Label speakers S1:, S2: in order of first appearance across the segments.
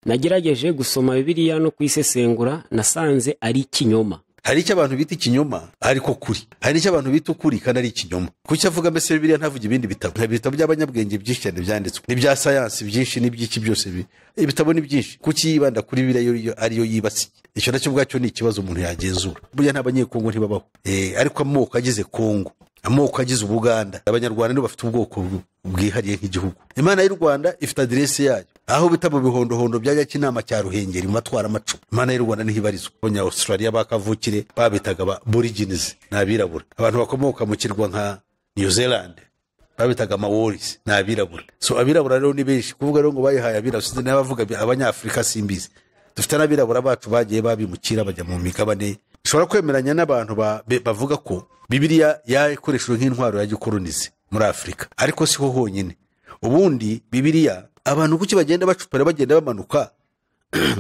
S1: Nagerageje gusoma Bibiliya no kuyisesengura, nasanze ari ikinyoma.
S2: Hari icyo abantu bita ikinyoma ariko kuri, hari n'icyo abantu bita ukuri kandi ari ikinyoma. Kuki avuga mbese Bibiliya ntavuge ibindi bitabo? Hari ibitabo by'abanyabwenge byinshi cyane byanditswe, n'ibya sayansi byinshi, n'iby'iki byose, ibitabo ni byinshi. Kuki yibanda kuri Bibiliya yo ariyo yibasiye? Icyo nacyo ubwacyo ni ikibazo umuntu yagenzura. Burya nta Banyekongo ntibabaho, ariko amoko agize Kongo, amoko agize Ubuganda, Abanyarwanda nibo bafite ubwoko bwihariye nk'igihugu. Imana y'u Rwanda ifite aderesi yayo aho bita mu Bihondohondo bya Nyakinama cya Ruhengeri, mu matwara amacumu. Imana y'u Rwanda niho ibarizwa. Abanya Australia bakavukire babitaga ba Aborigines, ni abirabura. Abantu bakomoka mu kirwa nka New Zealand babitaga Maoris, ni abirabura. So abirabura rero ni benshi. Kuvuga rero ngo bayihaye abirabura, sinzi n'abavuga Abanyafurika, simbizi. Dufite n'abirabura bacu bagiye babimukira bajya mu migabane. Ushobora kwemeranya n'abantu bavuga ko Bibiliya yakoreshejwe nk'intwaro ya gikolonize muri Afurika, ariko siho honyine. Ubundi Bibiliya, abantu kuki bagenda bacupera, bagenda bamanuka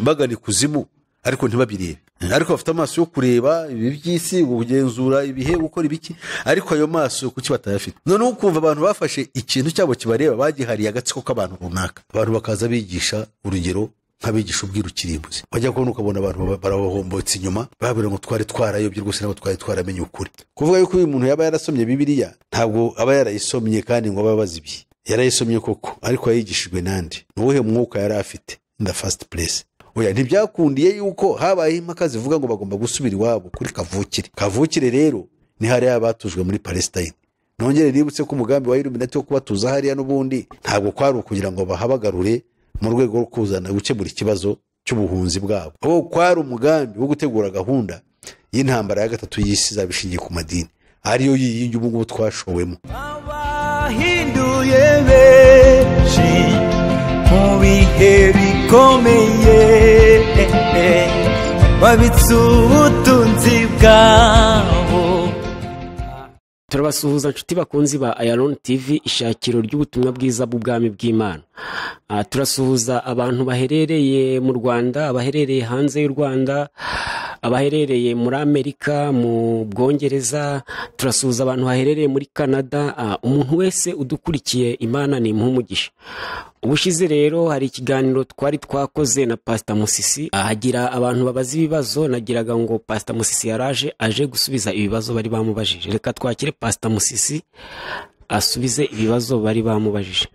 S2: bagana ikuzimu, ariko ntibabirebe, ariko bafite amaso yo kureba ibi by'isi, kugenzura ibihe, gukora ibiki, ariko ayo maso kuki batayafite? Noneho ukumva abantu bafashe ikintu cyabo kibareba bagihariye agatsiko k'abantu runaka, abantu bakaza bigisha, urugero nk'abigisha ubwirukirimbuzi, wajya kubona ukabona abantu barabahombotse inyuma, babwira ngo twari twarayobye rwose, ntabwo twari twaramenye ukuri. Kuvuga yuko uyu muntu yaba yarasomye Bibiliya, ntabwo aba yarayisomye kandi ngo abe abazi ibye. Yarayisomye koko, ariko yayigishijwe nande? Ni uwuhe mwuka yari afite in the first place? Oya, ntibyakundiye yuko habayeho impaka zivuga ngo bagomba gusubira iwabo kuri kavukire. Kavukire rero ni hariya batujwe muri Palestine. Nongere nibutse ko umugambi wa Illuminati wo kubatuza hariya n'ubundi ntabwo kwari ukugira ngo bahabagarure mu rwego rwo kuzana gukemura ikibazo cy'ubuhunzi bwabo, ahubwo kwari umugambi wo gutegura gahunda y'intambara ya gatatu y'isi izaba ishingiye ku madini, ariyo yiyingi ubu ngubu twashowemo.
S3: Abahinduye benshi mu bihe bikomeye, babitse ubutunzi bwabo.
S1: Turabasuhuza nshuti bakunzi ba Ayalon TV, ishakiro ry'ubutumwa bwiza bw'ubwami bw'Imana. Turasuhuza abantu baherereye mu Rwanda, abaherereye hanze y'u Rwanda, abaherereye muri Amerika, mu Bwongereza, turasuhuza abantu baherereye muri Canada. Umuntu wese udukurikiye, Imana ni umugisha. Ubushize rero hari ikiganiro twari twakoze na Pastor Musisi, hagira abantu babaza ibibazo. Nagiraga ngo Pastor Musisi yaraje aje gusubiza ibibazo bari bamubajije. Reka twakire Pastor Musisi asubize ibibazo bari bamubajije.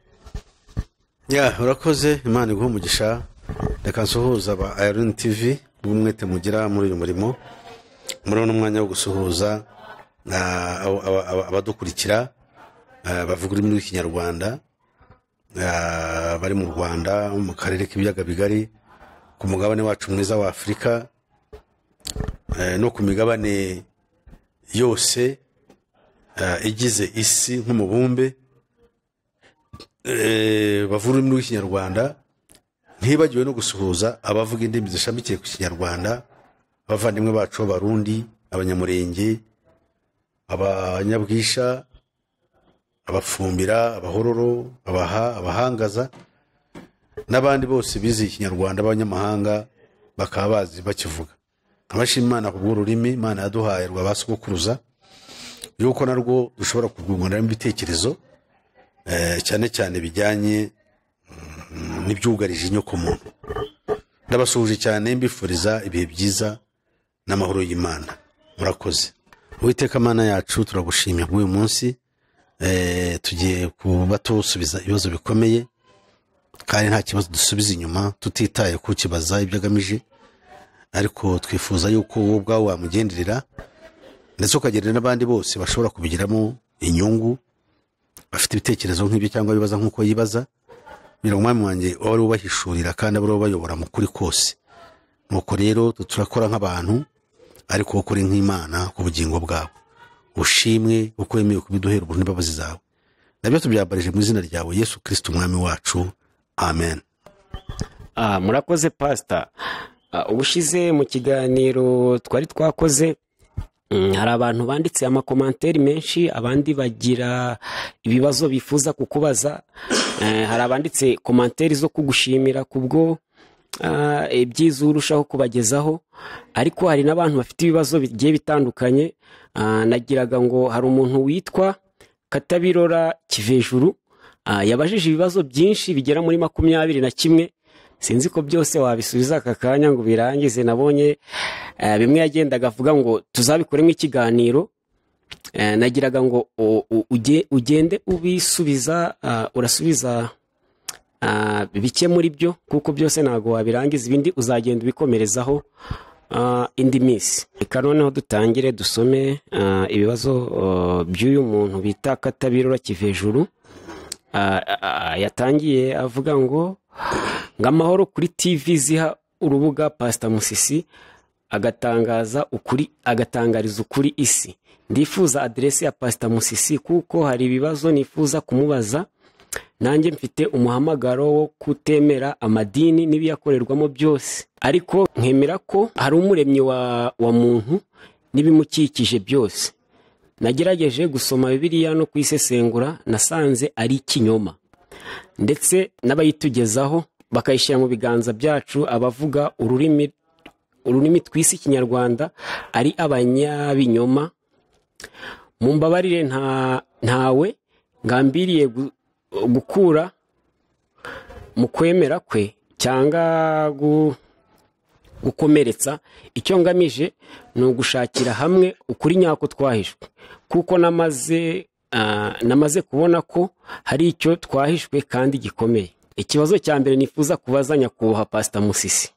S2: Ya, urakoze, Imana iguhe umugisha. Reka nsuhuza aba Iron TV bw'umwete mugira muri uyu murimo. Muri uno mwanya wo gusuhuza abadukurikira bavuga ururimi rw'Ikinyarwanda, bari mu Rwanda, mu karere k'Ibiyaga Bigari, ku mugabane wacu mwiza wa Afurika, no ku migabane yose igize isi nk'umubumbe, bavuga ururimi rw'Ikinyarwanda. Ntibagiwe no gusuhuza abavuga indimi zishamikiye ku Kinyarwanda, abavandimwe bacu b'Abarundi, Abanyamurenge, Abanyabwisha, Abafumbira, Abahororo, Abaha, Abahangaza n'abandi bose bize Ikinyarwanda b'abanyamahanga bakaba bazi bakivuga. Nkabashima Imana ku bw'ururimi Imana yaduhaye rwa ba sogokuruza, yuko narwo dushobora kurwunguranamo ibitekerezo, cyane cyane bijyanye n'ibyugarije inyokomuntu. Ndabasuhuje cyane, mbifuriza ibihe byiza n'amahoro y'Imana. Murakoze. Uwiteka Mana yacu, turagushimye kuri uyu munsi. Tugiye kuba tusubiza ibibazo bikomeye, kandi nta kibazo dusubiza inyuma tutitaye kukibaza ibyo agamije, ariko twifuza yuko wowe ubwawe wamugenderera, ndetse ukagenderera n'abandi bose bashobora kubigiramo inyungu, bafite ibitekerezo nk'ibyo cyangwa bibaza nk'uko yibaza, kugira ngo Umwami wanjye abe ari ubahishurira kandi abe ari ubayobora mu kuri kose. Nuko rero turakora nk'abantu, ariko wowe ukore nk'Imana ku bugingo bwabo. Ushimwe uko wemeye kubiduhera ubuntu n'imbabazi zawe. Nabyo tubyambarije mu izina ryawe Yesu Kristo Umwami wacu. Amen.
S1: Murakoze Pastor. Ubushize mu kiganiro twari twakoze, hari abantu banditse amakomanteri menshi, abandi bagira ibibazo bifuza kukubaza. Hari abanditse komanteri zo kugushimira kubwo ibyiza urushaho kubagezaho, ariko hari n'abantu bafite ibibazo bigiye bitandukanye. Nagiraga ngo hari umuntu witwa Katabirora Kivejuru, yabajije ibibazo byinshi bigera muri 21. Sinzi ko byose wabisubiza aka kanya ngo birangize. Nabonye bimwe yagendaga avuga ngo tuzabikoremo ikiganiro. Nagiraga ngo ugende ubisubiza, urasubiza bike muri byo, kuko byose ntabwo wabirangiza, ibindi uzagenda ubikomerezaho indi minsi. Reka noneho dutangire dusome ibibazo by'uyu muntu bita Katabirora Kivejuru. Yatangiye avuga ngo amahoro kuri TV ziha urubuga Pastor Musisi agatangaza ukuri, agatangariza ukuri isi. Ndifuza aderesi ya Pastor Musisi kuko hari ibibazo nifuza kumubaza. Nanjye mfite umuhamagaro wo kutemera amadini n'ibiyakorerwamo byose, ariko nkemera ko hari umuremyi wa muntu n'ibimukikije byose. Nagerageje gusoma Bibiliya no kuyisesengura, nasanze ari ikinyoma, ndetse n'abayitugezaho bakayishyira mu biganza byacu abavuga ururimi twise Ikinyarwanda ari abanyabinyoma. Mumbabarire, ntawe ngambiriye gukura mu kwemera kwe cyangwa gukomeretsa. Icyo ngamije ni ugushakira hamwe ukuri nyako twahishwe, kuko namaze kubona ko hari icyo twahishwe kandi gikomeye. Ikibazo cya mbere nifuza kubaza nyakubahwa Pastor Musisi.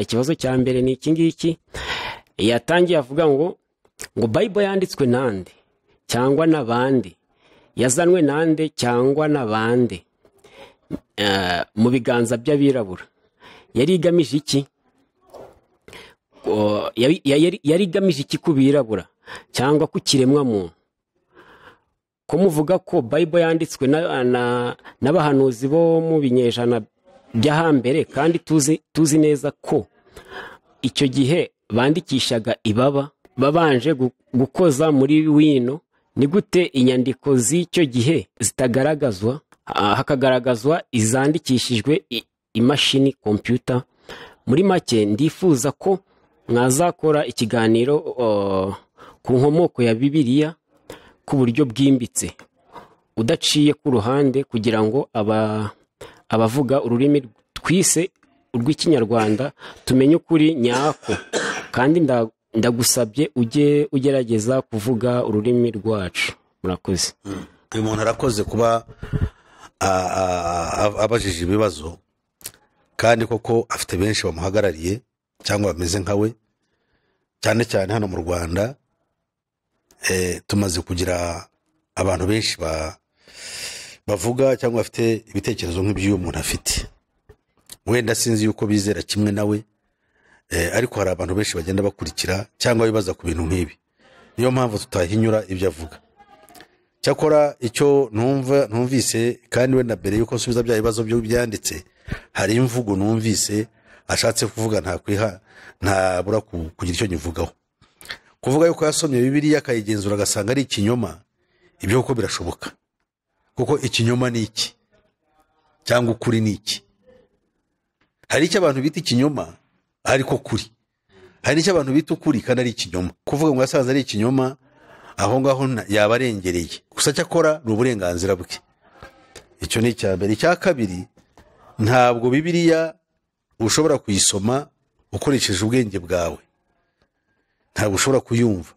S1: Ikibazo cya mbere ni iki ngiki. Yatangiye avuga ngo Bible yanditswe nande cyangwa n'abandi, yazanwe nande cyangwa n'abandi mu biganza by'abirabura. Yari igamije iki? Yari igamije iki ku birabura cyangwa ku kiremwa muntu? Ko muvuga ko Bible yanditswe n'abahanuzi bo mu binyejana by'ahambere, kandi tuzi neza ko icyo gihe bandikishaga ibaba babanje gukoza muri wino, ni gute inyandiko z'icyo gihe zitagaragazwa, hakagaragazwa izandikishijwe imashini computer? Muri make ndifuza ko mwazakora ikiganiro ku nkomoko ya Bibiliya ku buryo bwimbitse, udaciye ku ruhande, kugira ngo abavuga ururimi twise urw'Ikinyarwanda tumenye ukuri nyako. Kandi ndagusabye ujye ugerageza kuvuga ururimi rwacu. Murakoze.
S2: Uyu muntu arakoze kuba abajije ibibazo, kandi koko afite benshi bamuhagarariye cyangwa bameze nkawe, cyane cyane hano mu Rwanda. Tumaze kugira abantu benshi bavuga cyangwa bafite ibitekerezo nk'iby'uyu muntu afite. Wenda sinzi yuko bizera kimwe nawe, ariko hari abantu benshi bagenda bakurikira cyangwa bibaza ku bintu nk'ibi. Niyo mpamvu tutahinyura ibyo avuga. Cyakora icyo numvise, kandi wenda mbere yuko nsubiza bya bibazo byo byanditse, hari imvugo numvise ashatse kuvuga ntabura kugira icyo nyivugaho. Kuvuga yuko yasomye Bibiliya akayigenzura agasanga ari ikinyoma, ibyo kuko birashoboka. Kuko ikinyoma ni iki cyangwa ukuri ni iki? Hari icyo abantu bita ikinyoma ariko kuri, hari n'icyo abantu bita ukuri kandi ari ikinyoma. Kuvuga ngo yasanze ari ikinyoma, aho ngaho yabarengereye. Gusa cyakora ni uburenganzira bwe. Icyo ni icya mbere. Icya kabiri, ntabwo Bibiliya ushobora kuyisoma ukoresheje ubwenge bwawe. Ntabwo ushobora kuyumva.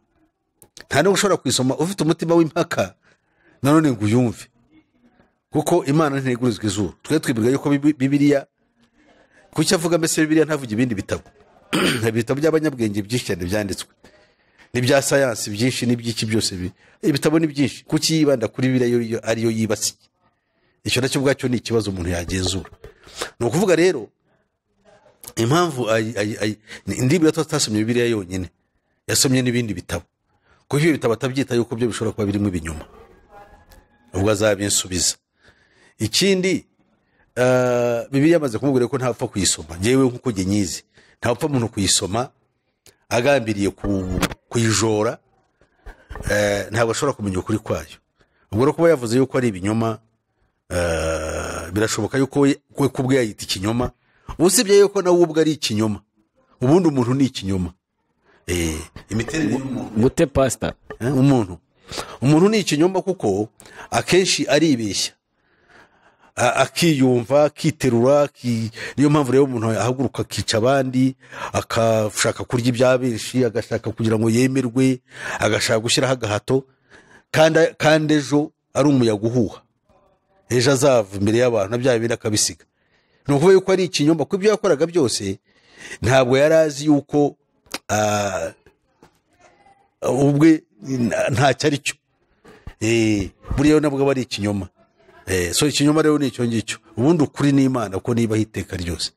S2: Nta n'ubwo ushobora kuyisoma ufite umutima w'impaka nanone ngo uyumve, kuko Imana ntigurizwa izuru. Twe twibwira yuko Bibiliya, kuki avuga mbese Bibiliya ntavuga ibindi bitabo? Ibitabo by'abanyabwenge byinshi cyane byanditswe, n'ibya sayansi byinshi n'ibyiki byose, ibitabo ni byinshi. Kuki yibanda kuri Bibiliya ariyo yibasiye? Icyo nacyo ubwacyo ni ikibazo umuntu yagenzura. Ni ukuvuga rero impamvu ndibwira tutasomye Bibiliya yonyine, yasomye n'ibindi bitabo, kuko ibyo bitabo atabyita yuko byo bishobora kuba birimo ibinyoma, ubwo azabinsubiza. Ikindi, Bibiliya amaze kumubwira ko ntapfa kuyisoma. Njyewe nkuko njye nyizi, ntapfa umuntu kuyisoma agambiriye kuyijora, ntabwo ashobora kumenya ukuri kwayo. Ubwo rero kuba yavuze yuko ari ibinyoma, birashoboka yuko we kubwe yayita ikinyoma, usibye yuko nawe ubwe ari ikinyoma. Ubundi umuntu ni ikinyoma. Imiterere y'umuntu.
S1: Gute Pastor?
S2: Umuntu ni ikinyoma kuko akenshi aribeshya. Akiyumva, akiterura. Niyo mpamvu rero umuntu ahaguruka akica abandi, akashaka kurya ibya benshi, agashaka kugira ngo yemerwe, agashaka gushyiraho agahato, kandi ejo ari umuyaga uhuha, ejo azava imbere y'abantu na bya bindi akabisiga. Ni ukuvuga yuko ari ikinyoma, kuko ibyo yakoraga byose ntabwo yari azi yuko ubwe ntacyo ari cyo. Buriya nabwo aba ari ikinyoma. So ikinyoma rero ni icyo ngicyo. Ubundi ukuri ni Imana, kuko niba iteka ryose.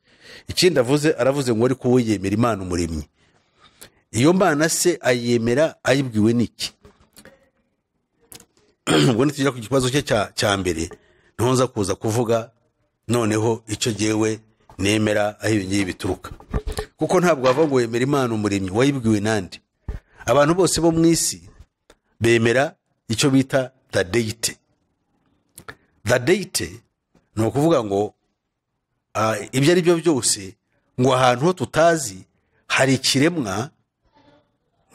S2: Ikindi avuze, aravuze ngo ariko we yemera Imana umuremyi. Iyo Mana se ayemera ayibwiwe n'iki? Ubwo nitugera ku kibazo cye cya mbere, ntuza kuza kuvuga noneho icyo jyewe nemera aho ibi ngibi bituruka, kuko ntabwo wava ngo wemera Imana umuremyi wayibwiwe nande. Abantu bose bo mu isi bemera icyo bita the deity. The deity ni ukuvuga ngo ibyo ari byo byose, ngo ahantu ho tutazi hari ikiremwa,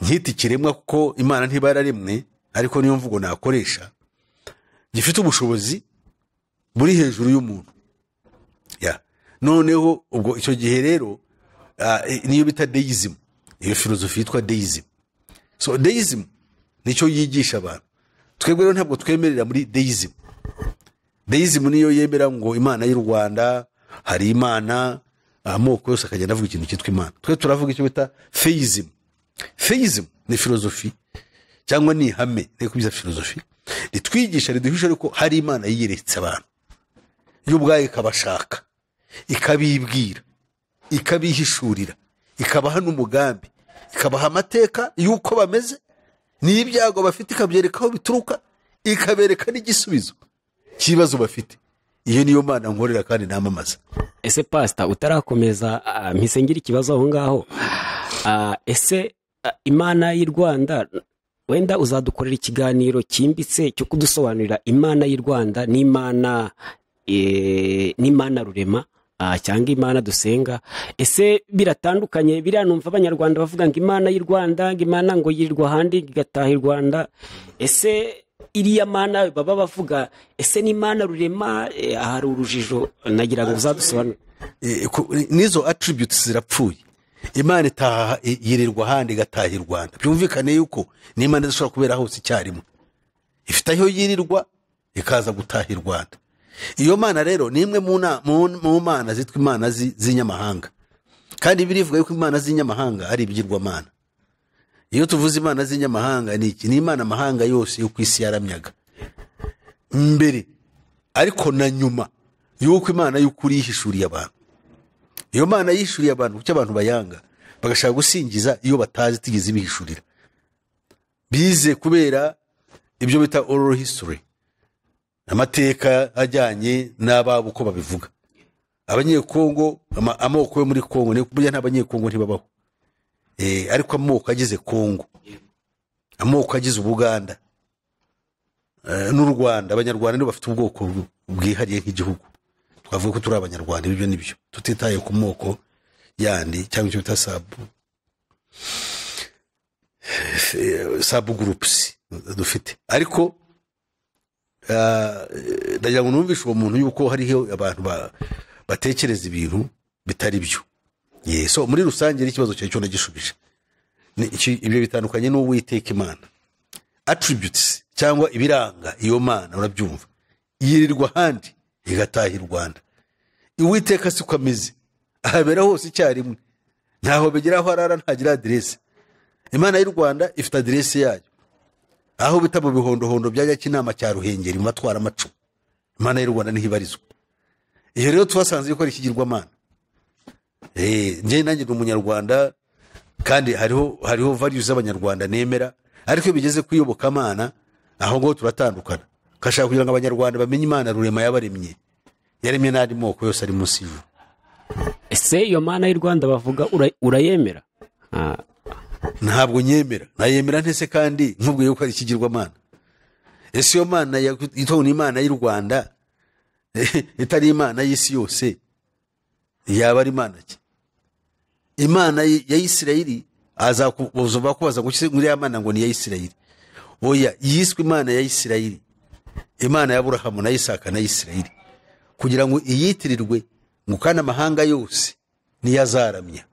S2: nkita ikiremwa kuko Imana ntiba yararemwe, ariko niyo mvugo nakoresha, gifite ubushobozi buri hejuru y'umuntu. Ya. Noneho ubwo icyo gihe rero niyo bita deism, iyo filozofi yitwa deism. So deism nicyo yigisha abantu. Twebwe rero ntabwo twemerera muri deism. Deism niyo yemera ngo Imana y'u Rwanda, hari Imana, amoko yose akagenda avuga ikintu cyitwa Imana. Twe turavuga icyo bita theism. Theism ni filozofi cyangwa ni ihame, ni kubyiza filozofi ritwigisha, riduhisha ariko hari Imana yiyeretse abantu, yo ubwayo ikabashaka, ikabibwira, ikabihishurira, ikabaha n'umugambi, ikabaha amateka y'uko bameze n'ibyago bafite, ikabyereka aho bituruka, ikabereka n'igisubizo cy'ibibazo bafite. Iyo niyo Mana nkorera kandi namamaza.
S1: Ese pasita, utarakomeza, mpise ngira ikibazo aho ngaho. Ese Imana y'u Rwanda, wenda uzadukorera ikiganiro cyimbitse cyo kudusobanurira Imana y'u Rwanda n'Imana rurema, cyangwa Imana dusenga, ese biratandukanye? Biriya numva Abanyarwanda bavuga ngo Imana y'u Rwanda, ngo Imana ngo yirirwa ahandi igataha i Rwanda, ese iriya Mana baba bavuga, ese ni Imana rurema? Hari urujijo, nagira ngo uzadusobanure.
S2: N'izo attributes zirapfuye. Imana itaha, yirirwa ahandi igataha i Rwanda, byumvikane yuko n'Imana idashobora kubera hose icyarimwe, ifite aho yirirwa ikaza gutaha i Rwanda. Iyo Mana rero ni imwe mu mana zitwa imana z'inyamahanga, kandi birivuga yuko imana z'inyamahanga ari ibigirwamana. Iyo tuvuze imana z'inyamahanga ni iki? Ni imana amahanga yose yo ku isi yaramyaga mbere, ariko na nyuma yuko Imana y'ukuri yihishuriye abantu. Iyo Mana yihishuriye abantu, kuko abantu bayanga bagashaka gusingiza iyo batazi itigeze ibihishurira, bize kubera ibyo bita oral history, amateka ajyanye n'ababo uko babivuga. Abanyekongo, amoko yo muri Kongo, ni burya nta Banyekongo ntibabaho, ariko amoko agize Kongo, amoko agize Ubuganda n'u Rwanda, Abanyarwanda nibo bafite ubwoko bwihariye nk'igihugu. Twavuga ko turi Abanyarwanda, ibyo nibyo, tutitaye ku moko yandi cyangwa icyo bita sub groups dufite. Ariko ndagira ngo numvishe uwo muntu yuko hariho abantu batekereza ibintu bitari byo. So muri rusange ikibazo cyawe cyo nagishubije. Ibyo bitandukanye n'Uwiteka Imana. Attributes cyangwa ibiranga iyo Mana, urabyumva, yirirwa ahandi igataha i Rwanda. Uwiteka siko ameze, ahabera hose icyarimwe, ntaho bigera aho arara, ntagira aderese. Imana y'u Rwanda ifite aderese yayo, aho bita mu bihondohondo bya Nyakinama cya Ruhengeri mu matwara amacumu. Imana y'u Rwanda niho ibarizwa. Iyo rero twasanze yuko ari ikigirwamana. Njye nanjye ndi Umunyarwanda, kandi hariho values z'Abanyarwanda nemera, ariko iyo bigeze kuyobokamana aho ngo turatandukana. Kashaka kugira ngo Abanyarwanda bamenye Imana rurema yabaremye, yaremye n'andi moko yose ari munsi y'ijuru.
S1: Ese iyo Mana y'u Rwanda bavuga urayemera?
S2: Ntabwo nyemera. Nayemera ntese kandi nkubwiye yuko ari ikigirwamana? Ese iyo Mana yitwa ni Imana y'u Rwanda itari Imana y'isi yose, yaba ari Imana ki? Imana ya Isirayeli, azakubaza kubaza ngo muri ya Mana ngo ni ya Isirayeli. Oya, yiswe Imana ya Isirayeli, Imana ya Aburahamu na Isaka na Isirayeli. Kugira ngo iyitirirwe ngo kandi amahanga yose niyo azaramya.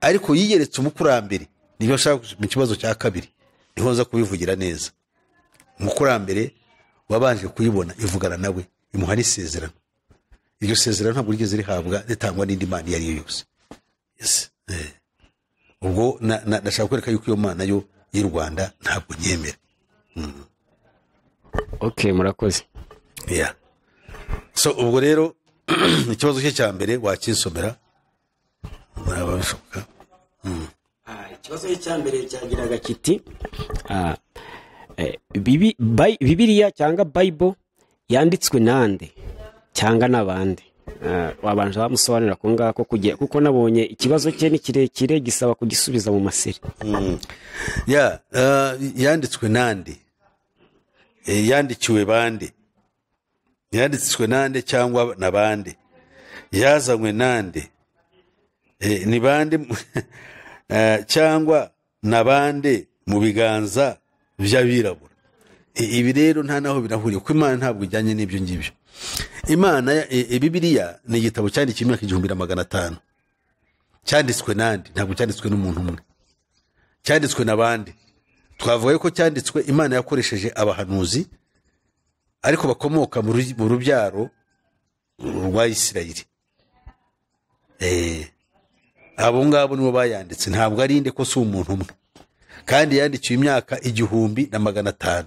S2: Ariko yiyeretse umukurambere, nibyo nshaka mu kibazo cya kabiri niho nza kubivugira neza. Umukurambere wabanje kuyibona ivugana nawe, imuha n'isezerano. Iryo sezerano ntabwo rigeze rihabwa ritangwa n'indi mana iyo ari yo yose. Yes. Ubwo ndashaka kwereka yuko iyo mana yo y'u Rwanda ntabwo nyemera.
S1: Okay, murakoze.
S2: Yeah. So ubwo rero ikibazo cye cya mbere wakinsomera naba bishoboka.
S1: Ikibazo cye cya mbere cyagiraga kiti Bibiliya cyangwa Bible yanditswe nande cyangwa n'abandi? Wabanje bamusobanurira ko ngako kugira, kuko nabonye ikibazo cye ni kirekire gisaba kugisubiza mu maseri.
S2: Ya, yanditswe nande? Yandikiwe bande? Yanditswe nande cyangwa na bande? Yazanywe nande? Ni bande cyangwa na bande mu biganza by'abirabura? Ibi rero nta naho birahuriye, kuko Imana ntabwo ijyanye n'ibyo ngibyo. Imana Bibiliya ni igitabo cyandikiwe imyaka 1500. Cyanditswe nande? Ntabwo cyanditswe n'umuntu umwe, cyanditswe n'abandi. Twavuga ko cyanditswe Imana yakoresheje abahanuzi ariko bakomoka mu rubyaro rwa Isirayeli. Abo ngabo nibo bayanditse, ntabwo ari inde ko si umuntu umwe. Kandi yandikiwe imyaka 1500.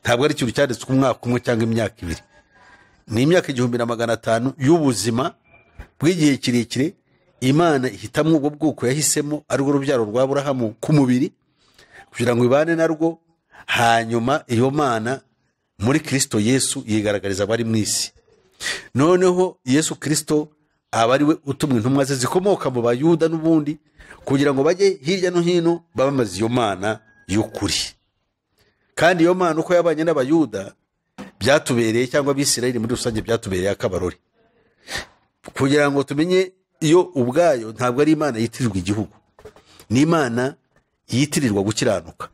S2: Ntabwo ari ikintu cyanditswe umwaka umwe cyangwa imyaka ibiri. Ni imyaka 1500 y'ubuzima bw'igihe kirekire. Imana ihitamwo ubwo bwoko yahisemo, arirwo rubyaro rwa Aburahamu ku mubiri, kugira ngo ibane narwo. Hanyuma iyo Mana muri Kristo Yesu yigaragariza abari mu isi. Noneho Yesu Kristo aba ari we utumwa intumwa ze zikomoka mu Bayuda n'ubundi, kugira ngo bajye hirya no hino bamamaze iyo Mana y'ukuri. Kandi iyo Mana uko yabanye n'Abayuda byatubereye, cyangwa Abisirayeli muri rusange byatubereye akabarore, kugira ngo tumenye iyo ubwayo ntabwo ari Imana yitirirwa igihugu, ni Imana yitirirwa gukiranuka.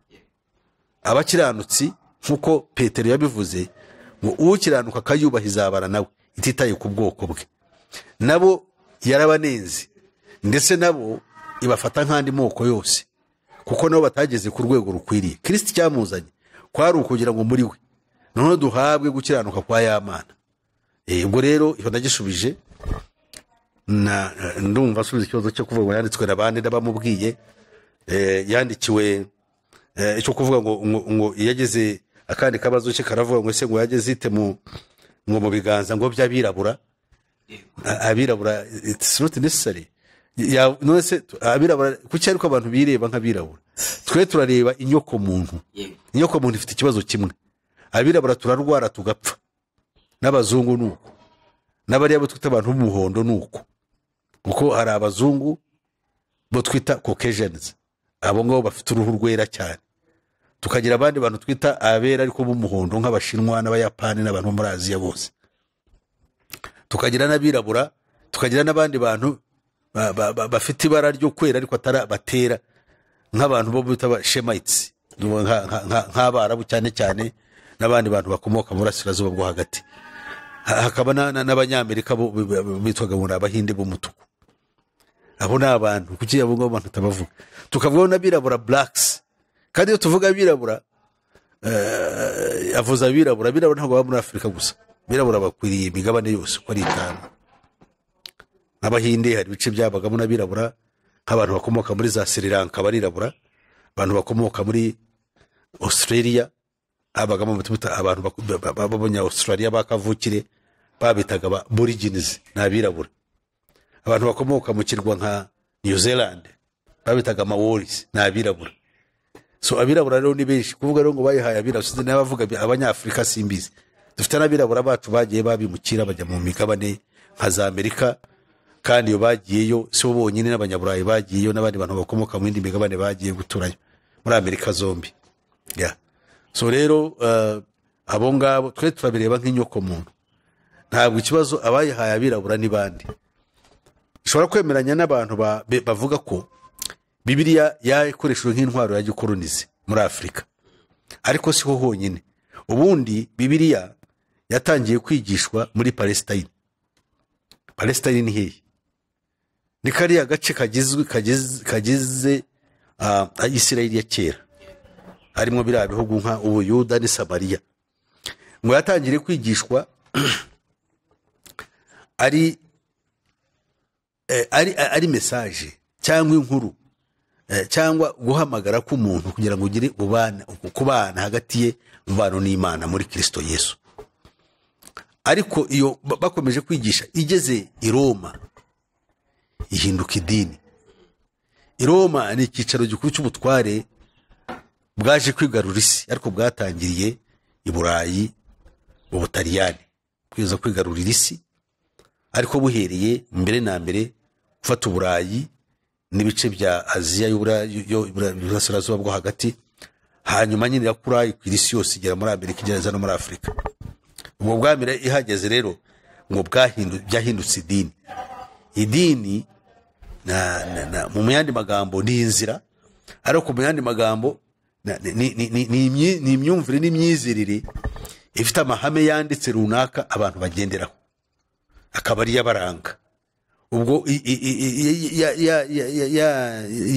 S2: Abakiranutsi nkuko Petero yabivuze ngo ukiranuka akayubaha izabara nawe ititaye ku bwoko bwe. Nabo yarabanenze, ndetse nabo ibafata nk'andi moko yose, kuko nabo batageze ku rwego rukwiriye. Kristo cyamuzanye kwari ukugira ngo muri we noneho duhabwe gukiranuka kwa ya Mana. Ubwo rero iyo ndagishubije na ndumva asubiza ikibazo cyo kuvuga ngo yanditswe na bande n'abamubwiye. Yandikiwe icyo kuvuga ngo yageze akandi kabazo cye karavuga ngo ese ngo yageze ite mu ngo mu biganza ngo by'abirabura. Abirabura it's not necessary. None se abirabura kuki ariko abantu bireba nk'abirabura? Twe turareba inyoko muntu. Inyoko muntu ifite ikibazo kimwe. Abirabura turarwara tugapfa, n'abazungu nuko, n'abariya bo twita abantu b'umuhondo nuko, kuko hari abazungu bo twita Caucasians, abo ngabo bafite uruhu rwera cyane. Tukagira abandi bantu twita abera ariko b'umuhondo nk'abashinwa n'abayapani n'abantu bo muri Aziya bose. Tukagira n'abirabura, tukagira n'abandi bantu bafite ibara ryo kwera ariko atara batera, nk'abantu bo bita Shemites, nk'abarabu cyane cyane, n'abandi bantu bakomoka mu burasirazuba bwo hagati. Hakaba n'abanyamerika bo bitwaga ngo ni abahinde b'umutuku. Abo ni abantu, kuki abo ngabo abantu tabavuga? Tukavuga n'abirabura blacks. Kandi iyo tuvuga abirabura, avuza abirabura, abirabura ntabwo baba muri Afurika gusa. Abirabura bakwiriye imigabane yose uko ari itanu. N'abahinde hari ibice byabagamo n'abirabura, nk'abantu bakomoka muri za Sri Lanka barirabura, abantu bakomoka muri Australia abagamo abantu b'abanya Australia bakavukire babitaga ba aborigines, ni abirabura. Abantu bakomoka mu kirwa nka New Zealand babitaga Maoris, ni abirabura. So abirabura rero ni benshi. Kuvuga rero ngo bayihaye abirabura, sinzi n'abavuga abanyafurika simbizi. Dufite n'abirabura bacu bagiye babimukira bajya mu migabane nka za Amerika, kandi iyo bagiyeyo si bo bonyine, n'abanyaburayi bagiyeyo n'abandi bantu bakomoka mu yindi migabane bagiye guturayo muri Amerika zombi. Yeah. So rero abo ngabo twe turabireba nk'inyoko muntu. Ntabwo ikibazo abayihaye abirabura ni bande. Ushobora kwemeranya n'abantu bavuga ko Bibiliya yakoreshejwe nk'intwaro ya gikolonize muri Afurika, ariko siho honyine. Ubundi Bibiliya Yatangiye kwigishwa muri Palestine. Palestine ni hehe? Ni kariya gace kagizwe kageze kagize Isirayeli ya kera, harimo biriya bihugu nka Ubuyuda ni Samariya. Ngo yatangiriye kwigishwa ari message cyangwa inkuru, cyangwa guhamagara k'umuntu kugira ngo ugire ubana kubana hagati ye, umubano n'Imana muri Kristo Yesu. Ariko iyo bakomeje kwigisha, igeze i Roma ihinduka idini. I Roma ni icyicaro gikuru cy'ubutware bwaje kwigarura isi, ariko bwatangiriye i Burayi mu Butaliyani, kwiza kwigarurira isi, ariko buhereye mbere na mbere gufata Uburayi n'ibice bya Aziya y'Uburasirazuba bwo hagati, hanyuma nyine irakura ikwira isi yose, igera muri Amerika, igera no muri Afurika. Ubwo bwami ihageze rero ngo byahindutse idini. Idini mu yandi magambo ni inzira, ariko mu yandi magambo ni imyumvire n'imyizerere ifite amahame yanditse runaka abantu bagenderaho, akaba ariyo abaranga. Ubwo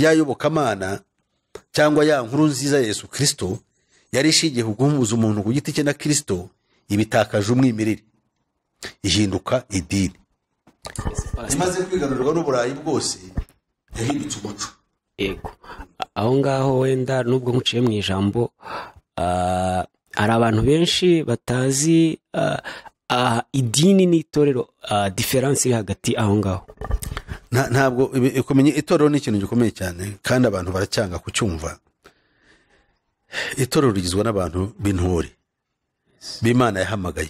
S2: ya yobokamana cyangwa ya nkuru nziza ya Yesu Kristo yari ishingiye ku guhuza umuntu ku giti cye na Kristo, ibitakaje umwimerere, ihinduka idini. Imaze kwigarurwa n'Uburayi bwose, yahindutse umuco.
S1: Yego, aho ngaho wenda nubwo nkuciye mu ijambo, hari abantu benshi batazi idini n'itorero, différence iri hagati aho ngaho.
S2: Ntabwo kumenya itorero ni ikintu gikomeye cyane, kandi abantu baracyanga kucyumva. Itorero rigizwe n'abantu b'intore b'Imana yahamagaye,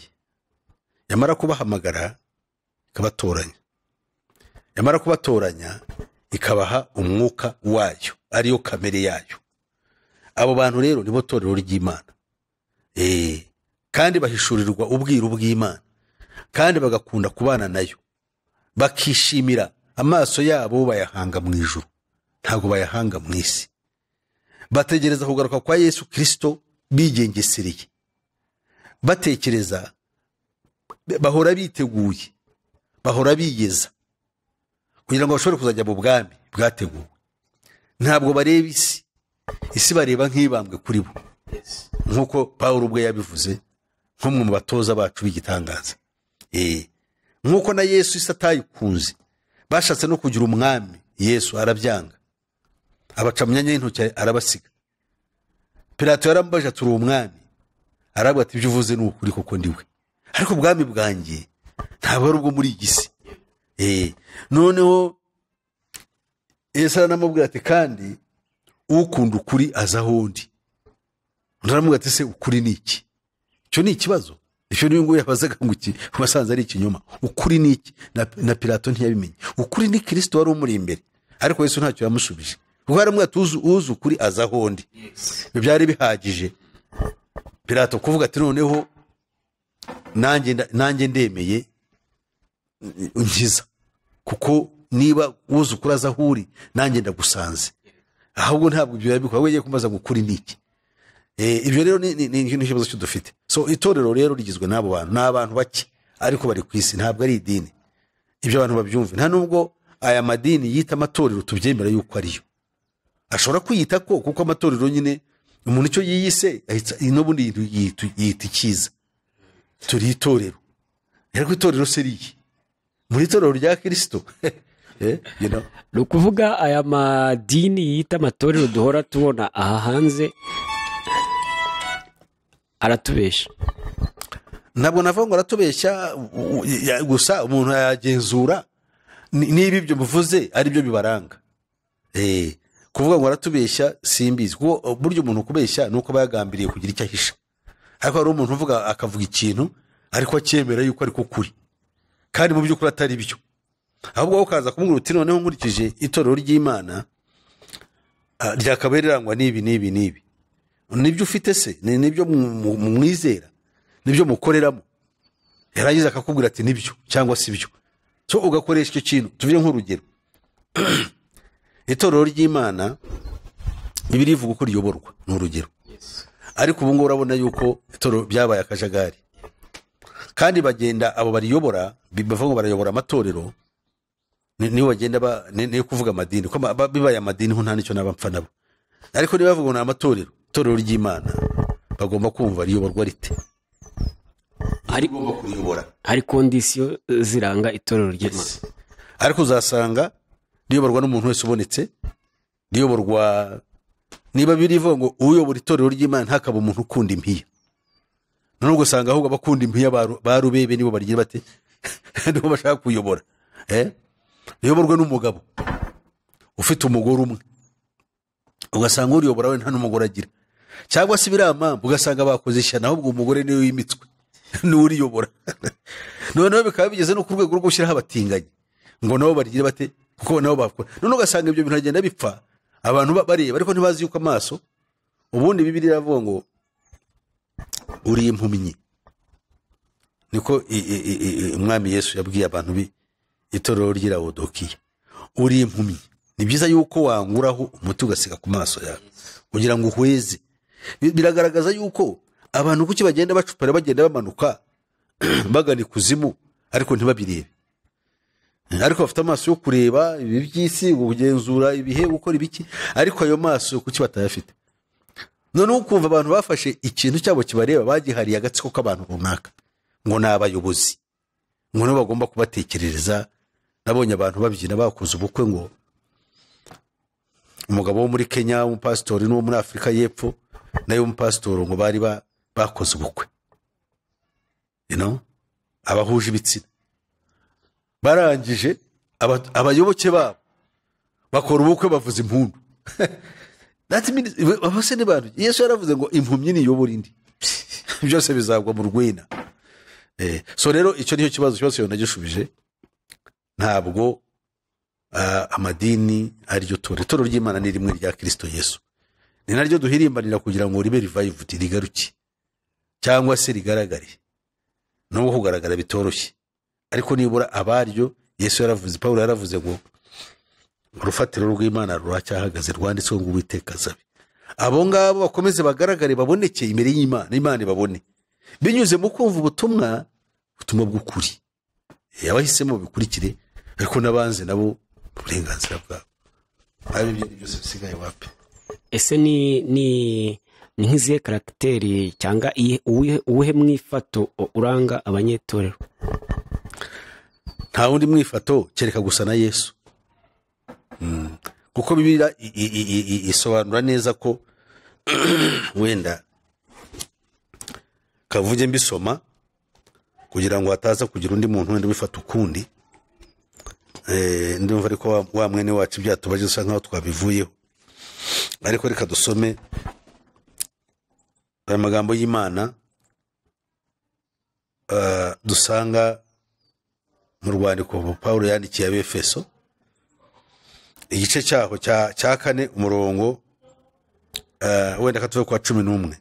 S2: yamara kubahamagara ikabatoranya, yamara kubatoranya ikabaha umwuka wayo, ariyo kamere yayo. Abo bantu rero nibo torero ry'Imana, kandi bahishurirwa ubwiru bw'Imana, kandi bagakunda kubana nayo, bakishimira amaso yabo bayahanga mu ijuru, ntabwo bayahanga mu isi. Bategereza kugaruka kwa Yesu Kristo bigengesereye, batekereza, bahora biteguye, bahora biyeza kugira ngo bashobore kuzajya mu bwami bwateguwe. Ntabwo bareba isi, isi bareba nk'ibambwe kuri bo, nk'uko Pawulo ubwe yabivuze nk'umwe mu batoza bacu b'igitangaza. Nk'uko na Yesu isi atayikunze, bashatse no kugira umwami, Yesu arabyanga, abaca mu myanya y'intoki arabasiga. Pilato yaramubajije ati: "Uri umwami?" Arabwira ati: "Ibyo uvuze ni ukuri, kuko ndiwe, ariko ubwami bwanjye ntabwo ari ubwo muri iyi si." Noneho Yesu aranamubwira ati: "Kandi ukunda ukuri aza aho ndi." Undi aramubwira ati: "Se ukuri ni iki?" Icyo ni ikibazo. Icyo niyo nguyu yabazaga ngo iki wasanze ari ikinyoma. Ukuri ni iki? Na Pilato ntiyabimenye. Ukuri ni Kristo wari umuri imbere, ariko Yesu ntacyo yamushubije, kuko yaramubwira ati: "Uzi ukuri aza aho ndi." Ibyo byari bihagije Pilato kuvuga ati: "Noneho nanjye ndemeye, unkiza, kuko niba uzi ukuri aza aho uri, nanjye ndagusanze." Ahubwo ntabwo ibyo yabikora, ahubwo yagiye kumubaza ngo: "Ukuri ni iki?" Ibyo rero ni ikibazo cyo dufite. So itorero rero rigizwe n'abo bantu, ni abantu bake ariko bari ku isi, ntabwo ari idini. Ibyo abantu babyumve. Nta nubwo aya madini yita amatorero tubyemera yuko ariyo ashobora kwiyita ko, kuko amatorero nyine umuntu icyo yiyise n'ubundi yita icyiza. Turi itorero, ariko itorero se riyi muri itorero rya Kirisito? You know?
S1: Ni ukuvuga aya madini yita amatorero duhora tubona aha hanze aratubesha?
S2: Ntabwo navuga ngo aratubeshya, gusa umuntu yagenzura niba ibyo muvuze ari byo bibaranga. Kuvuga ngo aratubeshya simbizi, kuko burya umuntu kubeshya ni uko aba yagambiriye kugira icyo ahisha. Ariko hari umuntu uvuga, akavuga ikintu ariko acyemera yuko ariko kuri, kandi mu by'ukuri atari byo. Ahubwo wowe ukaza kumubwira uti: "Noneho nkurikije itorero ry'Imana, ryakabaye rirangwa n'ibi n'ibi n'ibi. Nibyo ufite se? Nibyo mwizera? Nibyo mukoreramo?" Yarangiza akakubwira ati: "Nibyo cyangwa si byo." So ugakoresha icyo kintu. Tuvuge nk'urugero, itorero ry'Imana, Bibiliya ivuga uko riyoborwa, ni urugero. Ariko ubu ngubu urabona yuko itorero byabaye akajagari. Kandi bagenda abo bariyobora, bavuga ngo barayobora amatorero, nibo bagenda niyo kuvuga amadini, kuko bibaye amadini ho nta n'icyo naba mpfa nabo. Ariko niba bavuga ngo ni amatorero, itorero ry'Imana bagomba kumva riyoborwa rite? Rigomba kuriyobora.
S1: Hari conditions ziranga itorero ry'Imana.
S2: Yes. Ariko uzasanga riyoborwa n'umuntu wese ubonetse, riyoborwa niba birivuga ngo uyobora itorero ry'Imana ntakaba umuntu ukunda impiya. None ugasanga ahubwo abakunda impiya ba rubebe nibo barigira bate? Nibo bashaka kuyobora. Riyoborwa n'umugabo ufite umugore umwe, ugasanga uriyobora we nta n'umugore agira, cyangwa se biriya mpamvu ugasanga bakoze ishyano, ahubwo umugore niwe wimitswe niwe uriyobora. Noneho bikaba bigeze no ku rwego rwo gushyiraho abatinganyi ngo nabo barigire bate, kuko nabo bakora. None ugasanga ibyo bintu bigenda bipfa abantu bareba, ariko ntibazi yuko amaso. Ubundi Bibiliya iravuga ngo uri impumyi, niko Umwami Yesu yabwiye abantu itorero ry'i Laodikiya, uri impumyi, ni byiza yuko wanguraho umuti ugasiga ku maso yawe kugira ngo uhweze. Biragaragaza yuko abantu kuki bagenda bacupera, bagenda bamanuka bagana ikuzimu, ariko ntibabirebe, ariko bafite amaso yo kureba ibi by'isi, kugenzura ibihe, gukora ibiki, ariko ayo maso kuki batayafite? Noneho ukumva abantu bafashe ikintu cyabo kibareba bagihariye agatsiko k'abantu runaka ngo ni abayobozi, ngo nibo bagomba kubatekerereza. Nabonye abantu babyina bakoze ubukwe, ngo umugabo wo muri Kenya w'umupasitori n'uwo muri Afurika y'Epfo nawe w'umupasitori, ngo bari bakoze ubukwe, abahuje ibitsina, barangije abayoboke babo bakora ubukwe bavuza impundu. That means, abo se ni bantu? Yesu yaravuze ngo impumyi niyobora indi byose bizagwa mu rwina. So rero icyo nicyo kibazo cyose nagishubije. Ntabwo amadini ariryo torero. Itorero ry'Imana ni rimwe rya Kristo Yesu, ni naryo duhirimbanira kugira ngo ribe revived, rigaruke cyangwa se rigaragare, nubwo kugaragara bitoroshye, ariko nibura abaryo Yesu yaravuze, Pawulo yaravuze ngo urufatiro rw'Imana ruracyahagaze rwanditsweho ngo Uwiteka azabe. Abo ngabo bakomeze bagaragare, baboneke imbere y'Imana, Imana ibabone binyuze mu kumva ubutumwa bw'ukuri. Abahisemo bikurikire, ariko n'abanze nabo uburenganzira bwabo, ariko ibyo byose bisigaye wapi.
S1: Ese ni nk'izihe caractère cyangwa uwuhe mwifato uranga abanyetorero?
S2: Nta wundi mwifato kereka gusa na Yesu. Kuko Bibiliya isobanura neza ko wenda kavuge mbisoma kugira ngo hataza kugira undi muntu wenda ubifata ukundi. Ndumva ariko wa mwene wacu byatubaje usa nkaho twabivuyeho, ariko reka dusome aya magambo y'Imana dusanga mu rwandiko Pawulo yandikiye Abefeso, igice cyaho cya 4, umurongo wenda katuve kwa 11.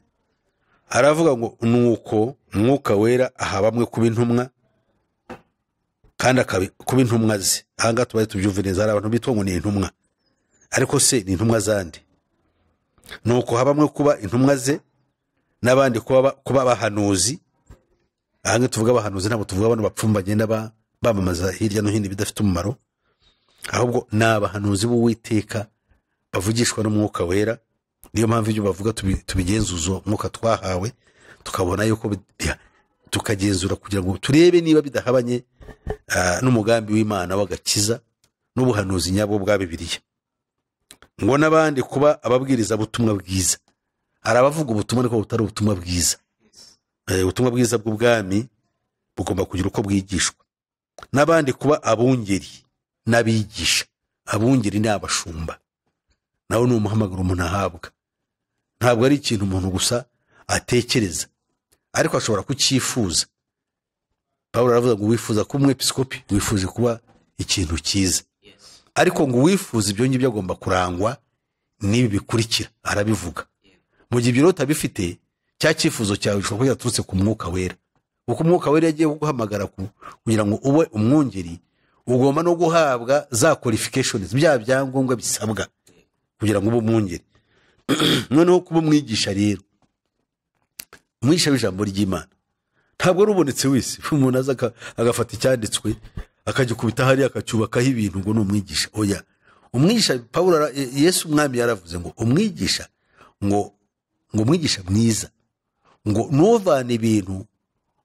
S2: Aravuga ngo nuko Umwuka Wera aha bamwe kuba intumwa, kandi kuba intumwa ze. Aha ngaha tubaye tubyumve neza, hari abantu bitwa ngo ni intumwa, ariko se ni intumwa zande? Nuko ha bamwe kuba intumwa ze, n'abandi kuba abahanuzi. Aha ngaha tuvuga abahanuzi, ntabwo tuvuga abantu bapfumu bagenda bamamaza hirya no hino bidafite umumaro, ahubwo ni abahanuzi b'Uwiteka bavugishwa n'Umwuka Wera. Niyo mpamvu ibyo bavuga tubigenzuza umwuka twahawe, tukabona yuko tukagenzura kugira ngo turebe niba bidahabanye n'umugambi w'Imana w'agakiza n'ubuhanuzi nyabwo bwa Bibiliya. Ngo n'abandi kuba ababwiriza butumwa bwiza. Hari abavuga ubutumwa ariko butari ubutumwa bwiza. Ubutumwa bwiza bw'ubwami bugomba kugira uko bwigishwa. N'abandi kuba abungeri n'abigisha. Abungeri ni abashumba, nawe ni umuhamagaro umuntu ahabwa, ntabwo ari ikintu umuntu gusa atekereza, ariko ashobora kucyifuza. Pawulo aravuga ngo wifuza kuba umwepiskopi, wifuje kuba ikintu cyiza, ariko ngo uwifuza ibyo ngibyo agomba kurangwa n'ibi bikurikira, arabivuga. Mu gihe ibyo rero utabifite, cya cyifuzo cyawe gishobora kuba cyaturutse ku Mwuka Wera, kuko Umwuka Wera yagiye kuguhamagara kugira ngo ube umwungeri, ugomba no guhabwa za qualifications, bya byangombwa bisabwa kugira ngo ube umwungeri. Noneho kuba umwigisha rero, umwigisha w'ijambo ry'Imana Ntabwo ari ubonetse wese. Umuntu aza agafata icyanditswe akagikubita hariya, akacyubakaho ibintu ngo ni umwigisha. Oya, umwigisha Pawulo Yesu umwami yaravuze ngo umwigisha ngo umwigisha mwiza ngo nuvana ibintu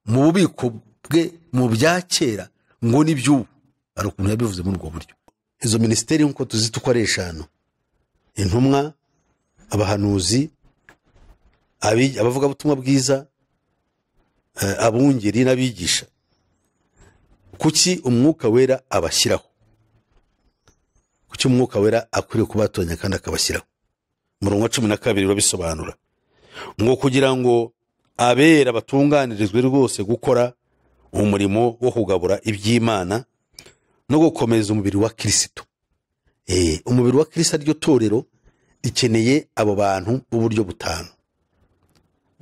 S2: mu bubiko bwe mu bya kera ngo n'iby'ubu. Hari ukuntu yabivuze muri ubwo buryo. Izo minisiteri nk'uko tuzita uko ari eshanu: intumwa, abahanuzi, abavugabutumwa bwiza, abungeri n'abigisha. Kuki Umwuka Wera abashyiraho? Kuki Umwuka Wera akwiriye kubatoranya kandi akabashyiraho? Umurongo wa 12 urabisobanura, ngo kugira ngo abera batunganirizwe rwose gukora umurimo wo kugabura iby'Imana no gukomeza umubiri wa Kirisito. Umubiri wa Kirisito, ariryo torero, rikeneye abo bantu b'uburyo butanu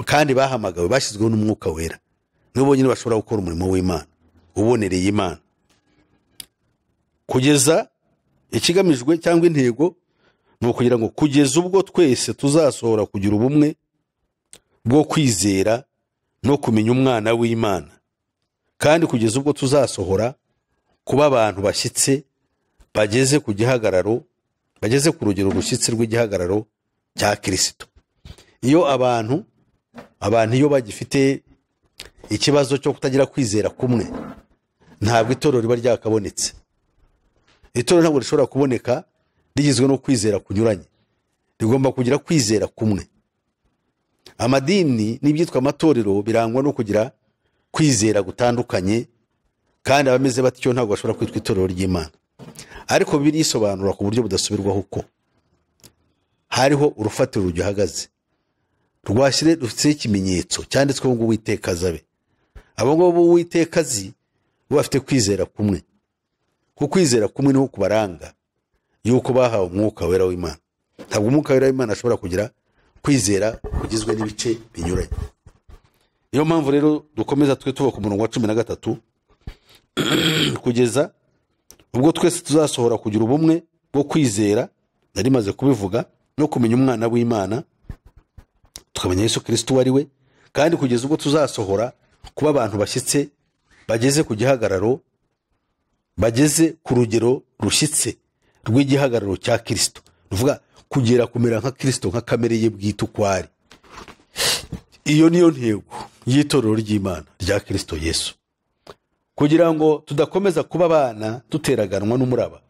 S2: kandi bahamagawe, bashyizweho n'Umwuka Wera. Nibo bonyine bashobora gukora umurimo w'Imana ubonereye Imana. Kugeza ikigamijwe cyangwa intego ni ukugira ngo kugeza ubwo twese tuzasohora kugira ubumwe bwo kwizera no kumenya Umwana w'Imana, kandi kugeza ubwo tuzasohora kuba abantu bashyitse, bageze ku gihagararo, bageze ku rugero rushyitse rw'igihagararo cya Kirisito. Iyo abantu iyo bagifite ikibazo cyo kutagira kwizera kumwe, ntabwo itorero riba ryakabonetse. Itorero ntabwo rishobora kuboneka rigizwe no kwizera kunyuranye, rigomba kugira kwizera kumwe. Amadini n'ibyitwa amatorero birangwa no kugira kwizera gutandukanye, kandi abameze batyo ntabwo bashobora kwitwa itorero ry'Imana. Ariko Bibiliya isobanura ku buryo budasubirwaho ko hariho urufatiro rugihagaze, rwashyire rufite ikimenyetso cyanditsweho ngo "Uwiteka azabe". Abo ngabo Uwiteka azi bo bafite kwizera kumwe, kuko kwizera kumwe niho kubaranga yuko bahawe Umwuka Wera w'Imana. Ntabwo Umwuka Wera w'Imana ashobora kugira kwizera kugizwe n'ibice binyuranye. Niyo mpamvu rero dukomeza twe tuva ku murongo wa 13: kugeza ubwo twese tuzasohora kugira ubumwe bwo kwizera, nari maze kubivuga, no kumenya Umwana w'Imana, tukamenya Yesu Kirisito uwo ari we, kandi kugeza ubwo tuzasohora kuba abantu bashyitse, bageze ku gihagararo, bageze ku rugero rushyitse rw'igihagararo cya Kirisito. Ruvuga kugera kumera nka Kirisito, nka kamere ye bwite uko ari. Iyo niyo ntego y'itorero ry'Imana rya Kirisito Yesu, kugira ngo tudakomeza kuba abana duteraganwa n'umuraba,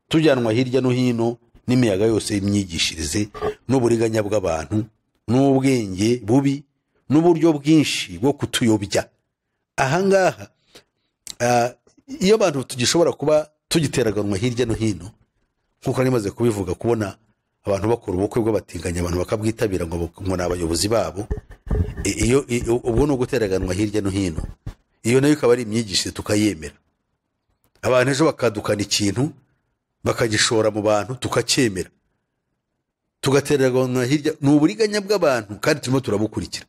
S2: tujyanwa hirya no hino n'imiyaga yose y'imyigishirize n'uburiganya bw'abantu n'ubwenge bubi n'uburyo bwinshi bwo kutuyobya. Ahangaha iyo abantu tugishobora kuba tugiteraganwa hirya no hino, nk'uko nari maze kubivuga, kubona abantu bakora ubukwe bw'abatinganyi, abantu bakabwitabira ngo ni abayobozi babo, iyo ubwo ni uguteraganwa hirya no hino. Iyo nayo ikaba ari imyigishirize, tukayemera. Abantu ejo bakadukana ikintu, bakagishora mu bantu, tukacyemera, tugatererwa hirya. Ni uburiganya bw'abantu kandi turimo turabukurikira.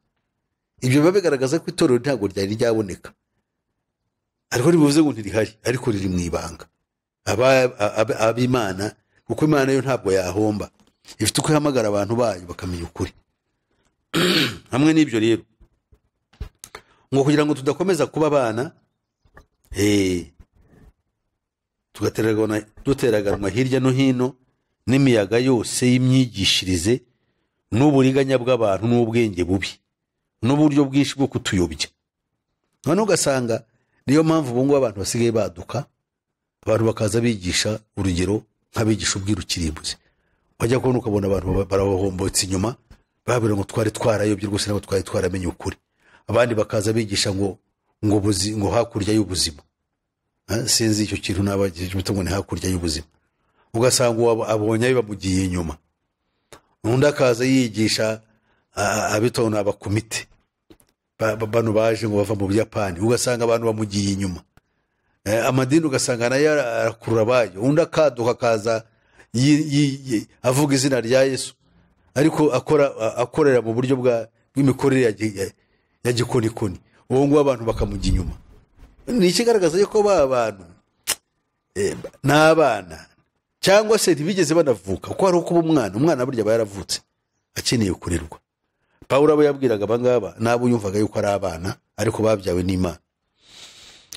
S2: Ibyo biba bigaragaza ko itorero ntabwo ryari ryaboneka, ariko ntibivuze ngo ntirihari, ariko riri mu ibanga. Ab'Imana, kuko Imana yo ntabwo yahomba, ifite uko ihamagara abantu bayo bakamenya ukuri. Hamwe n'ibyo rero, ngo kugira ngo tudakomeza kuba abana duteraganwa hirya no hino n'imiyaga yose y'imyigishirize n'uburiganya bw'abantu n'ubwenge bubi n'uburyo bwinshi bwo kutuyobya. Noneho ugasanga niyo mpamvu ubu ngubu abantu basigaye baduka, abantu bakaza bigisha, urugero nk'abigisha ubwirukirimbuzi. Wajya kubona ukabona abantu barabahombotse inyuma, babwira ngo twari twarayobye rwose, ntabwo twari twaramenye ukuri. Abandi bakaza bigisha ngo hakurya y'ubuzima. Sinzi icyo kintu naba ngo ni hakurya y'ubuzima. Ugasanga uwo abonye bamugiye inyuma. Undi akaza yigisha abitwa ni abakumite, bano baje ngo bava mu Buyapani, ugasanga abantu bamugiye inyuma. Amadini ugasanga nayo arakurura abayo. Undi akaduka akaza avuga izina rya Yesu, ariko akorera mu buryo bw'imikorere ya gikonikoni. Uwo nguwo abantu bakamujya inyuma. Ni ikigaragaza yuko ba bantu ni abana cyangwa se ntibigeze banavuka, kuko hari kuba umwana, umwana burya aba yaravutse akeneye kurerwa. Pawulo abo yabwiraga abangaba n'abo yumvaga yuko ari abana. Ariko babyawe n'Imana.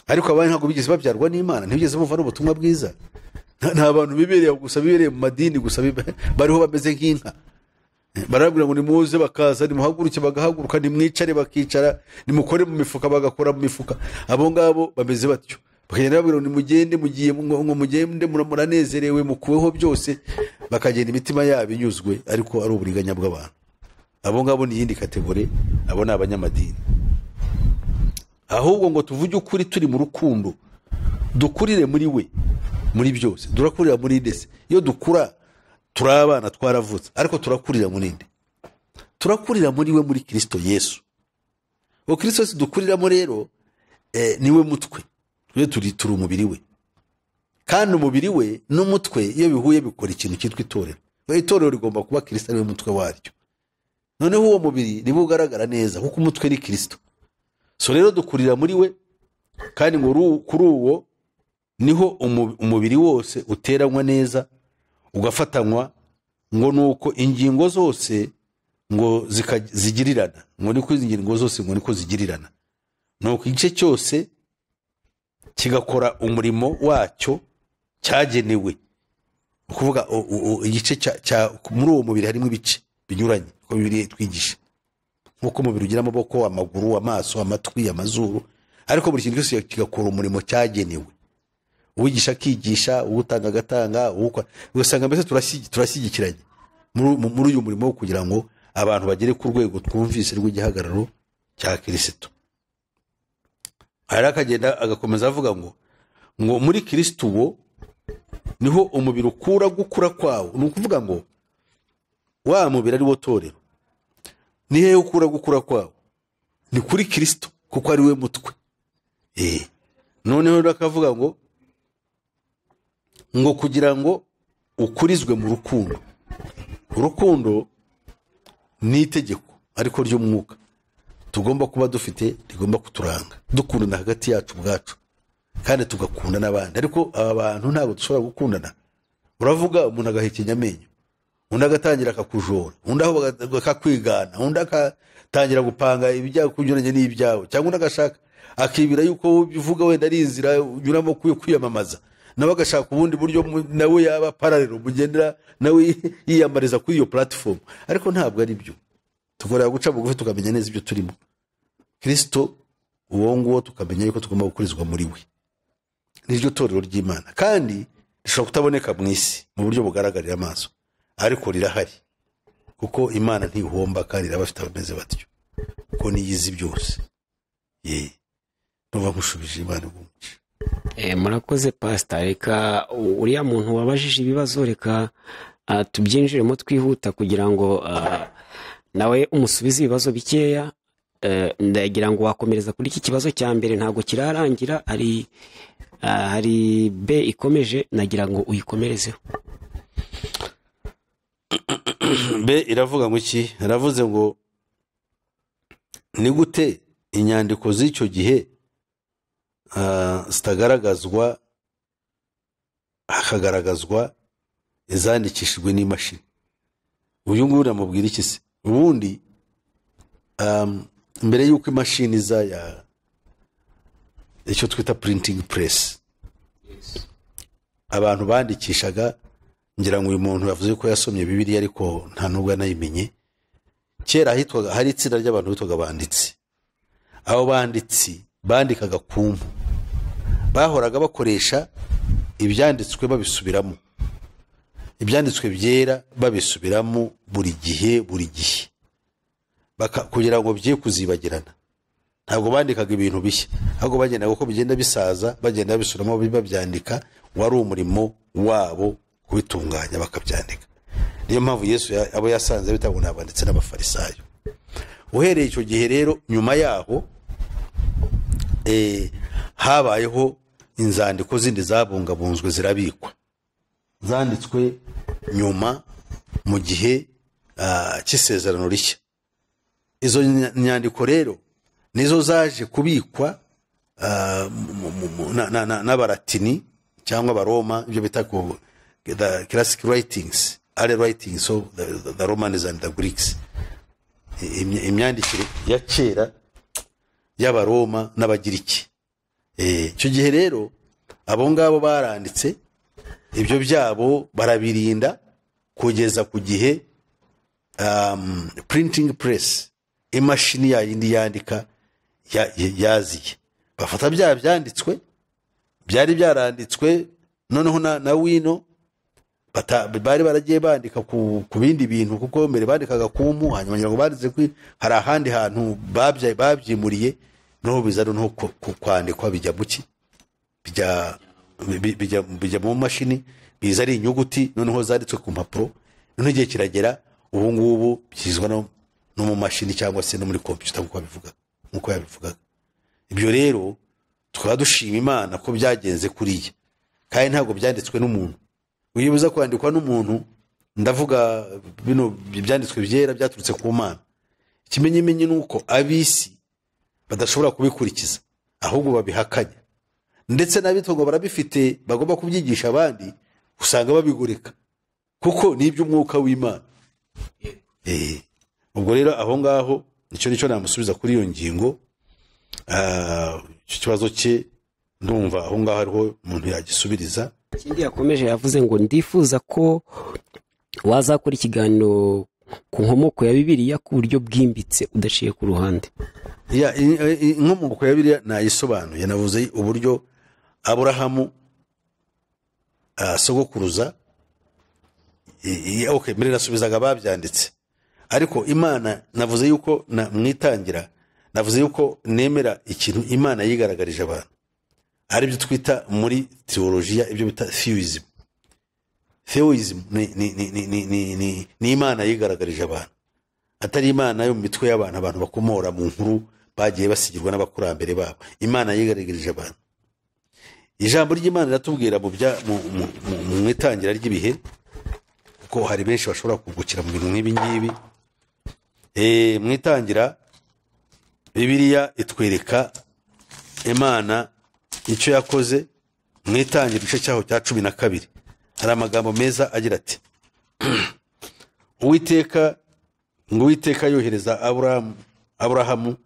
S2: Ariko abandi ntabwo bigeze babyarwa n'Imana, ntibigeze bumva n'ubutumwa bwiza. Nta bantu bibereye gusa, bibereye mu madini gusa, bariho bameze nk'inka. Barabwira ngo nimuze bakaza, nimuhaguruke bagahaguruka, nimwicare bakicara, nimukore mu mifuka bagakora mu mifuka. Abo ngabo bameze batyo. Bakagenda babwira ngo nimugende, mugiye ngo mugende muranezerewe, mukuweho byose, bakagenda imitima yabo inyuzwe, ariko ari uburiganya bw'abantu. Abo ngabo ni iyindi kategori, abo ni abanyamadini. Ahubwo ngo tuvuge ukuri turi mu rukundo, dukurire muri we muri byose. Durakurira muri ndetse iyo dukura turi abana twaravutse, ariko turakurira muri nde? Turakurira muri we, muri Kristo Yesu. Uwo Kristo Yesu dukuriramo rero niwe mutwe, twe turi umubiri we, kandi umubiri we n'umutwe iyo bihuye bikora ikintu cyitwa itorero. Itorero rigomba kuba Kristo ariwe mutwe waryo. Noneho uwo mubiri niwo ugaragara neza kuko umutwe ni Kristo. So rero dukurira muri we, kandi ngo kuri uwo niho umubiri wose uteranywa neza ugafatanywa, ngo nuko ingingo zose ngo zigirirana, ngo niko ingingo zose ngo niko zigirirana, nuko igice cyose kigakora umurimo wacyo cyagenewe. Ukuvuga igice cya muri uwo mubiri harimo ibice binyuranye, uko Bibiliya itwigisha. Nkuko umubiri ugira amaboko, amaguru, amaso, amatwi, amazuru, ariko buri kintu cyose kigakora umurimo cyagenewe. Uwigisha akigisha, uwutanga agatanga, ugasanga mbese turashyigikiranye muri uyu murimo wo kugira ngo abantu bagere ku rwego twumvise rw'igihagararo cya Kristo. Hari akagenda agakomeza avuga ngo muri Kristo uwo niho umubiri ukura gukura kwawo. Ni ukuvuga ngo wa mubiri ari wo torero, ni hehe ukura gukura kwawo? Ni kuri Kristo kuko ari we mutwe. Noneho akavuga ngo kugira ngo ukurizwe mu rukundo. Urukundo ni itegeko ariko ry'umwuka tugomba kuba dufite, rigomba kuturanga, dukundana hagati yacu ubwacu kandi tugakunda n'abandi. Ariko aba bantu ntabwo dushobora gukundana. Uravuga umuntu agahekenya amenyo, undi agatangira akakujora, undi aho akakwigana, undi akatangira gupanga ibijya kunyuranye n'ibyawe, cyangwa undi agashaka akibira yuko uvuga wenda ari inzira unyuramo kwiyamamaza, nawe agashaka ubundi buryo nawe yaba paralelo mugendera nawe yiyamariza kuri iyo platform. Ariko ntabwo ari byo. Tugomba guca bugufi tukamenya neza ibyo turimo. Kristo uwo nguwo tukamenya yuko tugomba gukurizwa muri we. Niryo torero ry'Imana, kandi rishobora kutaboneka mu isi mu buryo bugaragarira amaso, ariko rirahari kuko Imana ntihomba kandi irabafite abameze batyo, kuko niyizi byose. Ndumva nkushubije, Imana iguhe.
S1: Murakoze Pastor. Reka uriya muntu wabajije ibibazo reka tubyinjiremo twihuta kugira ngo nawe umusubize ibibazo bikeya. Ndagira ngo wakomereza kuri iki kibazo cya mbere, ntabwo kirarangira, hari B ikomeje, nagira ngo uyikomerezeho.
S2: B iravuga ngo iki? Iravuze ngo ni gute inyandiko z'icyo gihe zitagaragazwa hakagaragazwa izandikishijwe n'imashini? Uyu nguyu uramubwira iki se? Ubundi mbere y'uko imashini iza ya icyo twita printing press, abantu bandikishaga, ngira ngo uyu muntu yavuze ko yasomye Bibiliya ariko nta nubwo anayimenye. Kera hitwaga, hari itsinda ry'abantu bitwaga abanditsi. Abo banditsi bandikaga ku mpu, bahoraga bakoresha ibyanditswe babisubiramo, ibyanditswe byera babisubiramo buri gihe buri gihe, kugira ngo bye kuzibagirana. Ntabwo bandikaga ibintu bishya, ahubwo bagendaga uko bigenda bisaza bagenda babisubiramo babyandika. Wari umurimo wabo kubitunganya bakabyandika. Niyo mpamvu Yesu abo yasanze bitabo n'abanditsi n'abafarisayo. Uhereye icyo gihe rero, nyuma yaho habayeho inzandiko zindi zabungabunzwe zirabikwa, zanditswe nyuma mu gihe cy'isezerano rishya. Izo nyandiko rero nizo zaje kubikwa n'abaratini cyangwa abaroma, ibyo bita the classic writings, early writings of the Romans and the Greeks. Imyandikire ya kera y'Abaroma n'Abagiriki. Icyo gihe rero abo ngabo baranditse ibyo byabo barabirinda kugeza ku gihe printing press, imashini yayindi yandika, yaziye. Bafata bya byanditswe byari byaranditswe noneho na wino bari baragiye bandika ku bindi bintu, kuko mbere bandikaga ku mpu, hanyuma ngira ngo banditse hari ahandi hantu babyimuriye, noneho biza noneho kwandikwa bijya muki, bijya mu mashini, biza ari inyuguti noneho zanditswe ku mpapuro. Noneho igihe kiragera ubu ngubu byizwa no mu mashini cyangwa se no muri computer nk'uko yabivugaga. Ibyo rero tukaba dushima Imana ko byagenze kuriya, kandi ntabwo byanditswe n'umuntu. Iyo biza kwandikwa n'umuntu, ndavuga bino byanditswe byera byaturutse ku Mana, ikimenyimenyi ni uko ab'isi badashobora kubikurikiza, ahubwo babihakanya, ndetse n'abitwa ngo barabifite bagomba kubyigisha abandi, usanga babigoreka kuko ni iby'umwuka w'Imana. Ubwo rero aho ngaho nicyo namusubiza kuri iyo ngingo. Icyo kibazo cye ndumva aho ngaho ariho umuntu yagisubiriza.
S1: Ikindi yakomeje yavuze ngo ndifuza ko wazakora ikiganiro ku nkomoko ya Bibiliya ku buryo bwimbitse udaciye ku ruhande.
S2: Inkomoko ya Bibiliya nayisobanuye, navuze uburyo Aburahamu sogokuruza, okay, mbere nasubizaga babyanditse, ariko Imana navuze yuko mwitangira, navuze yuko nemera ikintu Imana yigaragarije abantu, ari byo twita muri theologia ibyo bita theism. Theism ni Imana yigaragarije abantu, atari Imana yo mu mitwe y'abantu, abantu bakomora mu nkuru bagiye basigirwa n'abakurambere babo. Imana yigaragarije abantu. Ijambo ry'Imana riratubwira mu itangira ry'ibihe, kuko hari benshi bashobora kugukira mu bintu nk'ibi ngibi. Mu itangira Bibiliya itwereka Imana icyo yakoze. Mu itangira igice cyaho cya 12 hari amagambo meza agira ati: Uwiteka ngo Uwiteka yohereza Aburahamu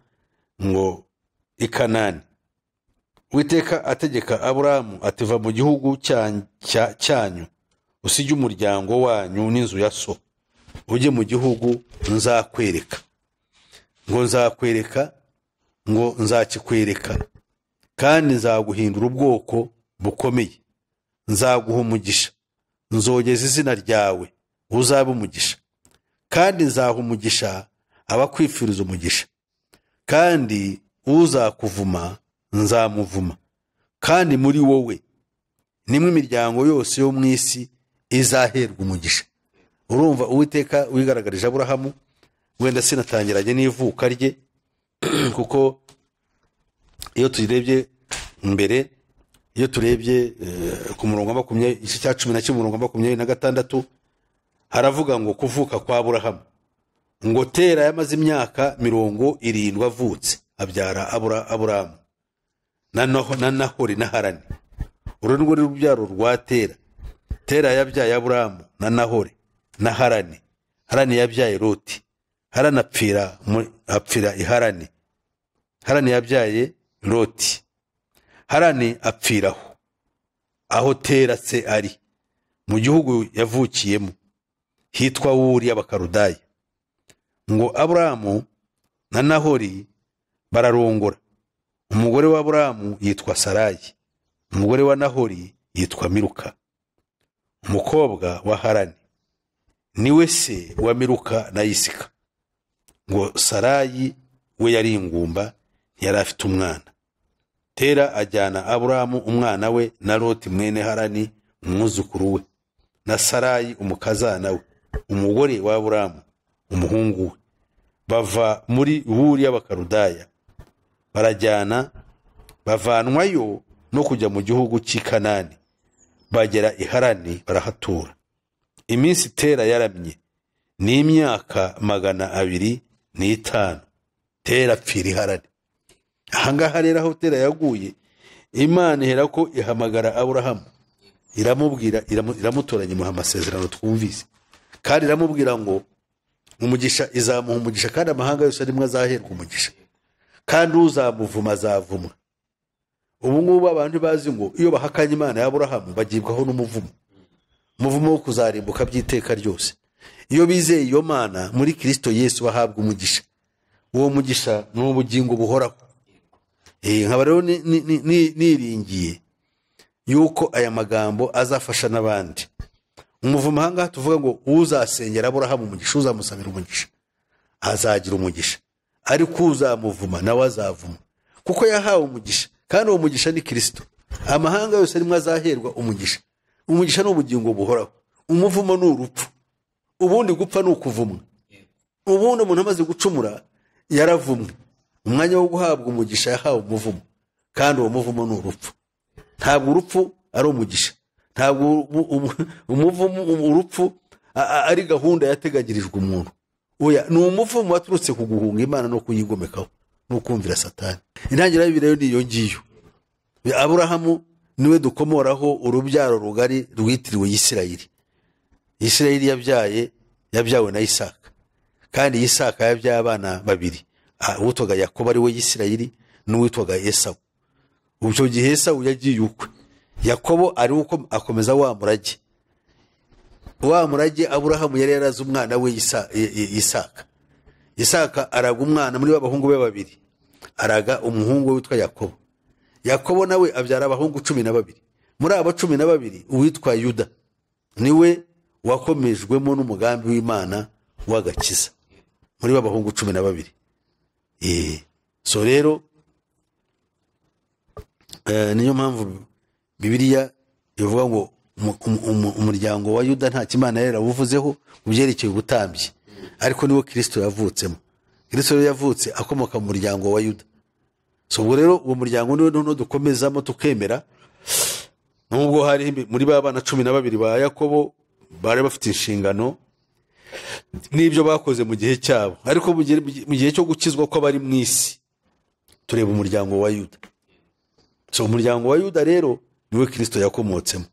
S2: ngo i Kanani. Uwiteka ategeka Aburahamu ati: va mu gihugu cyanyu, usige umuryango wanyu n'inzu ya so, ujye mu gihugu nzakwereka. Ngo nzakwereka, ngo nzakikwereka, kandi nzaguhindura ubwoko bukomeye, nzaguha umugisha, nzogeza izina ryawe, uzabe umugisha, kandi nzaha umugisha abakwifuriza umugisha, kandi uzakuvuma nzamuvuma, kandi muri wowe nimwe imiryango yose yo mu isi izaherwa umugisha. Urumva Uwiteka wigaragarije Aburahamu, wenda sinatangiranye n'ivuka rye, kuko iyo turebye mbere, iyo turebye ku murongo wa 20, igice cya 11 umurongo wa 26, haravuga ngo kuvuka kwa Aburahamu, ngo Tera yamaze imyaka 70 avutse, abyara Aburahamu na Nahori na Harani. Uru ni urubyaro rwa Tera. Tera yabyaye Aburahamu na Nahori na Harani. Harani yabyaye Loti. Harani apfira i Harani. Harani yabyaye Loti. Harani apfiraho aho Tera se ari, mu gihugu yavukiyemo hitwa Uri y'Abakaludaya. Ngo Aburahamu na Nahori bararongora. Umugore wa Aburahamu yitwa Sarayi, umugore wa Nahori yitwa Miluka, umukobwa wa Harani, niwe se wa Miluka na Isika. Ngo Sarayi we yari ingumba, ntiyari afite umwana. Tera ajyana Aburahamu umwana we na Loti mwene Harani umwuzukuru we, na Sarayi umukazana we, umugore wa Aburahamu umuhungu we, bava muri Uri y'Abakaludaya, barajyana, bavanwayo no kujya mu gihugu cy'i Kanani, bagera i Harani barahatura. Iminsi Tera yaramye ni imyaka 205. Tera apfira i Harani. Ahangaha rero aho Tera yaguye, Imana ihera ko ihamagara Aburahamu, iramubwira, iramutoranya, imuha amasezerano twumvise, kandi iramubwira ngo umugisha izamuha umugisha, kandi amahanga yose arimwe azaherwa umugisha. Kandi uzamuvuma azavumwa. Ubu ngubu abantu bazi ngo iyo bahakanye Imana ya Aburahamu bagibwaho n'umuvumo, umuvumo wo kuzarimbuka by'iteka ryose. Iyo bizeye iyo Mana muri Kristo Yesu bahabwa umugisha. Uwo mugisha ni ubugingo buhoraho. Nkaba rero niringiye yuko aya magambo azafasha n'abandi. Umuvumo aha ngaha tuvuga ngo uzasengera Aburahamu umugisha, uzamusabira umugisha azagira umugisha, ariko uzamuvuma nawe azavuma, kuko yahawe umugisha, kandi uwo mugisha ni Kristo. Amahanga yose arimwo azaherwa umugisha. Umugisha ni ubugingo buhoraho, umuvumo ni urupfu. Ubundi gupfa ni ukuvumwa. Ubundi umuntu amaze gucumura yaravumwe, umwanya wo guhabwa umugisha yahawe umuvumo, kandi uwo muvumo ni urupfu. Ntabwo urupfu ari umugisha, ntabwo umuvumo urupfu ari gahunda yateganyirijwe umuntu. Oya, ni umuvumo waturutse ku guhunga Imana no kuyigomekaho no kumvira Satani. Intangiriro y'Bibiliya ni iyo ngiyo. Aburahamu niwe dukomoraho urubyaro rugari rwitiriwe Isirayeli. Isirayeli yabyawe na Isaka, kandi Isaka yabyaye abana babiri, uwitwaga Yakobo ari we Isirayeli n'uwitwaga Esawu. Ubwo gihe Esawu yagiye ukwe, Yakobo ari uko akomeza wa murage. Wa murage Aburahamu yari yaraze umwana we Isaka. Isaka araga umwana muri b'abahungu be babiri, araga umuhungu we witwa Yakobo. Yakobo nawe abyara abahungu 12. Muri abo 12 uwitwa Yuda niwe wakomejwemo n'umugambi w'Imana w'agakiza muri b'abahungu 12. So rero niyo mpamvu Bibiliya ivuga ngo umuryango wa Yuda nta Imana yari yarabuvuzeho mu byerekeye ubutambyi, ariko niwo Kristo yavutsemo. Kristo yavutse akomoka mu muryango wa Yuda. So ubwo rero uwo muryango niwe noneho dukomezamo tukemera, nubwo hari muri ba bana 12 ba Yakobo bari bafite inshingano n'ibyo bakoze mu gihe cyabo, ariko mu gihe cyo gukizwa kw'abari mu isi tureba umuryango wa Yuda. So umuryango wa Yuda rero niwe Kristo yakomotsemo,